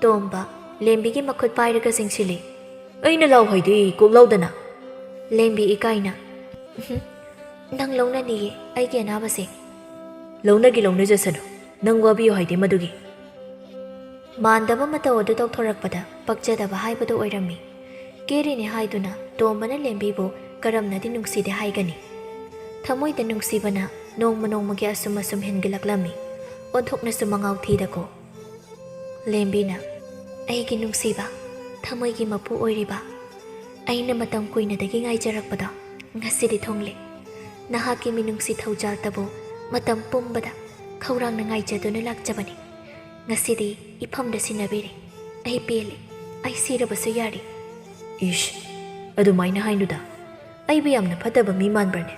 ꯇꯣꯝꯕ ꯂꯦꯝꯕꯤꯒꯤ ꯃꯈꯨꯠ ꯄꯥꯏꯔꯒ ꯆꯤꯡꯁꯤꯜꯂꯤ꯫ "ꯑꯩꯅ ꯂꯥꯎ ꯍꯥꯏꯗꯤ ꯀꯣꯛ ꯂꯥꯎꯗꯅ꯫" ꯂꯦꯝꯕꯤ ꯏꯀꯥꯏꯅ, "ꯎꯝꯍꯨꯝ, ꯅꯪ ꯂꯧꯅꯅꯤꯌꯦ ꯑꯩꯒꯤ ꯑꯅꯥꯕꯁꯦ꯫" "ꯂꯧꯅꯒꯦ ꯂꯧꯅꯖꯁꯅꯨ, ꯅꯪ ꯋꯥꯕꯤꯌꯨ ꯍꯥꯏꯗꯦ ꯃꯗꯨꯒꯤ꯫" ꯃꯥꯟꯗꯕ ꯃꯇꯧ ꯑꯗꯨ ꯇꯧꯊꯣꯔꯛꯄꯗ ꯄꯛꯆꯗꯕ ꯍꯥꯏꯕꯗꯨ ꯑꯣꯏꯔꯝꯃꯤ꯫ ꯀꯦꯔꯤꯅꯦ ꯍꯥꯏꯗꯨꯅ ꯇꯣꯝꯕꯅ ꯂꯦꯝꯕꯤꯕꯨ ꯀꯔꯝꯅꯗꯤ ꯅꯨꯡꯁꯤꯗꯦ ꯍꯥꯏꯒꯅꯤ? ꯊꯃꯣꯏꯗ ꯅꯨꯡꯁꯤꯕꯅ ꯅꯣꯡꯃ ꯅꯣꯡꯃꯒꯤ ꯑꯁꯨꯝ ꯑꯁꯨꯝ ꯍꯦꯟꯒꯠꯂꯛꯂꯝꯃꯤ꯫ ꯑꯣꯟꯊꯣꯛꯅꯁꯨ ꯃꯉꯥꯎ ꯊꯤꯗꯀꯣ꯫ ꯂꯦꯝꯕꯤꯅ, "ꯑꯩꯒꯤ ꯅꯨꯡꯁꯤꯕ, ꯊꯃꯣꯏꯒꯤ ꯃꯄꯨ ꯑꯣꯏꯔꯤꯕ, ꯑꯩꯅ ꯃꯇꯝ ꯀꯨꯏꯅꯗꯒꯤ ꯉꯥꯏꯖꯔꯛꯄꯗꯣ ꯉꯁꯤꯗꯤ ꯊꯨꯡꯂꯦ꯫ ꯅꯍꯥꯛꯀꯤ ꯃꯤꯅꯨꯡꯁꯤ ꯊꯧꯖꯥꯜꯇꯕꯨ ꯃꯇꯝ ꯄꯨꯝꯕꯗ ꯈꯧꯔꯥꯡꯅ ꯉꯥꯏꯖꯗꯨꯅ ꯂꯥꯛꯆꯕꯅꯤ꯫ ꯉꯁꯤꯗꯤ ꯏꯐꯝꯗ ꯁꯤꯟꯅꯕꯤꯔꯦ꯫ ꯑꯩ ꯄꯦꯜꯂꯦ꯫ ꯑꯩ ꯁꯤꯔꯕꯁꯨ ꯌꯥꯔꯦ꯫" "ꯏꯁ, ꯑꯗꯨꯃꯥꯏꯅ ꯍꯥꯏꯅꯨꯗ꯫ ꯑꯩꯕꯨ ꯌꯥꯝꯅ ꯐꯠꯇꯕ ꯃꯤ ꯃꯥꯟꯕ꯭ꯔꯅꯦ?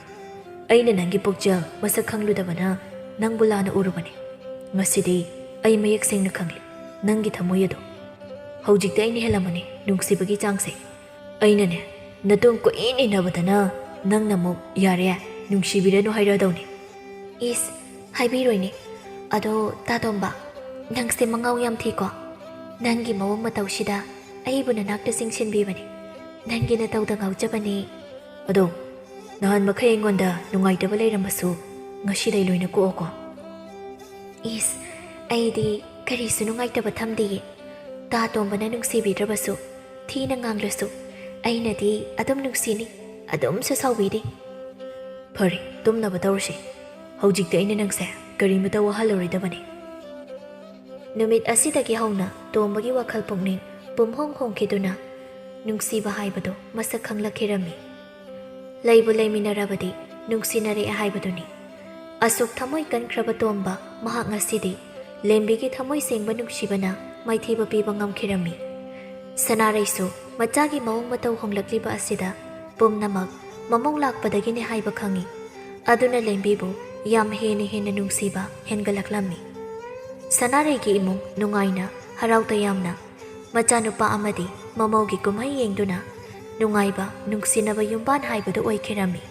ꯑꯩꯅ ꯅꯪꯒꯤ ꯄꯨꯛꯆꯦꯜ ꯃꯁꯛ ꯈꯪꯂꯨꯗꯕꯅ ꯅꯪꯕꯨ ꯂꯥꯟꯅ ꯎꯔꯨꯕꯅꯦ꯫ ꯉꯁꯤꯗꯤ ꯑꯩ ꯃꯌꯦꯛ ꯁꯦꯡꯅ ꯈꯪꯂꯦ, ꯅꯪꯒꯤ ꯊꯃꯣꯏ ꯑꯗꯣ꯫ ꯍꯧꯖꯤꯛꯇꯤ ꯑꯩꯅ ꯍꯦꯜꯂꯝꯃꯅꯤ ꯅꯨꯡꯁꯤꯕꯒꯤ ꯆꯥꯡꯁꯦ꯫ ꯑꯩꯅꯅꯦ, ꯅꯇꯨꯡ ꯀꯨꯏꯅ ꯏꯟꯅꯕꯗꯅ ꯅꯪꯅ ꯑꯃꯨꯛ "ꯌꯥꯔꯦ, ꯅꯨꯡꯁꯤꯕꯤꯔꯅꯨ" ꯍꯥꯏꯔꯛꯑꯗꯧꯅꯤ꯫ ꯏꯁ, ꯍꯥꯏꯕꯤꯔꯣꯏꯅꯦ꯫ ꯑꯗꯣ ꯇꯥꯇꯣꯝꯕ, ꯅꯪꯁꯦ ꯃꯉꯥꯎ ꯌꯥꯝ ꯊꯤꯀꯣ꯫ ꯅꯪꯒꯤ ꯃꯑꯣꯡ ꯃꯇꯧꯁꯤꯗ ꯑꯩꯕꯨ ꯅꯅꯥꯛꯇ ꯆꯤꯡꯁꯤꯟꯕꯤꯕꯅꯤ꯫ ꯅꯪꯒꯤ ꯅꯇꯧꯗ ꯉꯥꯎꯖꯕꯅꯤ꯫ ꯑꯗꯣ ꯅꯍꯥꯟ ꯃꯈꯩ ꯑꯩꯉꯣꯟꯗ ꯅꯨꯡꯉꯥꯏꯇꯕ ꯂꯩꯔꯝꯕꯁꯨ ꯉꯁꯤꯗꯩ ꯂꯣꯏꯅ ꯀꯣꯛꯑꯣꯀꯣ꯫ ꯏꯁ, ꯑꯩꯗꯤ ꯀꯔꯤꯁꯨ ꯅꯨꯡꯉꯥꯏꯇꯕ ꯊꯝꯗꯤꯌꯦ꯫ ꯇꯥꯇꯣꯝꯕꯅ ꯅꯨꯡꯁꯤꯕꯤꯗ꯭ꯔꯕꯁꯨ, ꯊꯤꯅ ꯉꯥꯡꯂꯁꯨ, ꯑꯩꯅꯗꯤ ꯑꯗꯨꯝ ꯅꯨꯡꯁꯤꯅꯤ, ꯑꯗꯨꯝꯁꯨ ꯁꯥꯎꯕꯤꯅꯤ꯫ ꯐꯔꯦ, ꯇꯨꯝꯅꯕ ꯇꯧꯔꯁꯤ꯫ ꯍꯧꯖꯤꯛꯇꯤ ꯑꯩꯅ ꯅꯪꯁꯦ ꯀꯔꯤꯃꯇ ꯋꯥꯍꯜꯂꯔꯣꯏꯗꯕꯅꯤ꯫ ꯅꯨꯃꯤꯠ ꯑꯁꯤꯗꯒꯤ ꯍꯧꯅ ꯇꯣꯝꯕꯒꯤ ꯋꯥꯈꯜ ꯄꯨꯛꯅꯤꯡ ꯄꯨꯝꯍꯣꯡ ꯍꯣꯡꯈꯤꯗꯨꯅ ꯅꯨꯡꯁꯤꯕ ꯍꯥꯏꯕꯗꯨ ꯃꯁꯛ ꯈꯪꯂꯛꯈꯤꯔꯝꯃꯤ꯫ ꯂꯩꯕꯨ ꯂꯩꯃꯤꯟꯅꯔꯕꯗꯤ ꯅꯨꯡꯁꯤꯅꯔꯦ ꯍꯥꯏꯕꯗꯨꯅꯤ꯫ ꯑꯁꯨꯛ ꯊꯃꯣꯏ ꯀꯟꯈ꯭ꯔꯕ ꯇꯣꯝꯕ ꯃꯍꯥꯛ ꯉꯁꯤꯗꯤ ꯂꯦꯝꯕꯤꯒꯤ ꯊꯃꯣꯏ ꯁꯦꯡꯕ ꯅꯨꯡꯁꯤꯕꯅ ꯃꯥꯏꯊꯤꯕ ꯄꯤꯕ ꯉꯝꯈꯤꯔꯝꯃꯤ꯫ ꯁꯅꯥꯔꯩꯁꯨ ꯃꯆꯥꯒꯤ ꯃꯑꯣꯡ ꯃꯇꯧ ꯍꯣꯡꯂꯛꯂꯤꯕ ꯑꯁꯤꯗ ꯄꯨꯝꯅꯃꯛ ꯃꯃꯧ ꯂꯥꯛꯄꯗꯒꯤꯅꯤ ꯍꯥꯏꯕ ꯈꯪꯏ꯫ ꯑꯗꯨꯅ ꯂꯦꯝꯕꯤꯕꯨ ꯌꯥꯝ ꯍꯦꯟꯅ ꯍꯦꯟꯅ ꯅꯨꯡꯁꯤꯕ ꯍꯦꯟꯒꯠꯂꯛꯂꯝꯃꯤ꯫ ꯁꯅꯥꯔꯩꯒꯤ ꯏꯃꯨꯡ ꯅꯨꯡꯉꯥꯏꯅ, ꯍꯔꯥꯎ ꯇꯌꯥꯝꯅ ꯃꯆꯥꯅꯨꯄꯥ ꯑꯃꯗꯤ ꯃꯃꯧꯒꯤ ꯀꯨꯝꯍꯩ ꯌꯦꯡꯗꯨꯅ ꯅꯨꯡꯉꯥꯏꯕ, ꯅꯨꯡꯁꯤꯅꯕ ꯌꯨꯝꯕꯥꯟ ꯍꯥꯏꯕꯗꯨ ꯑꯣꯏꯈꯤꯔꯝꯃꯤ꯫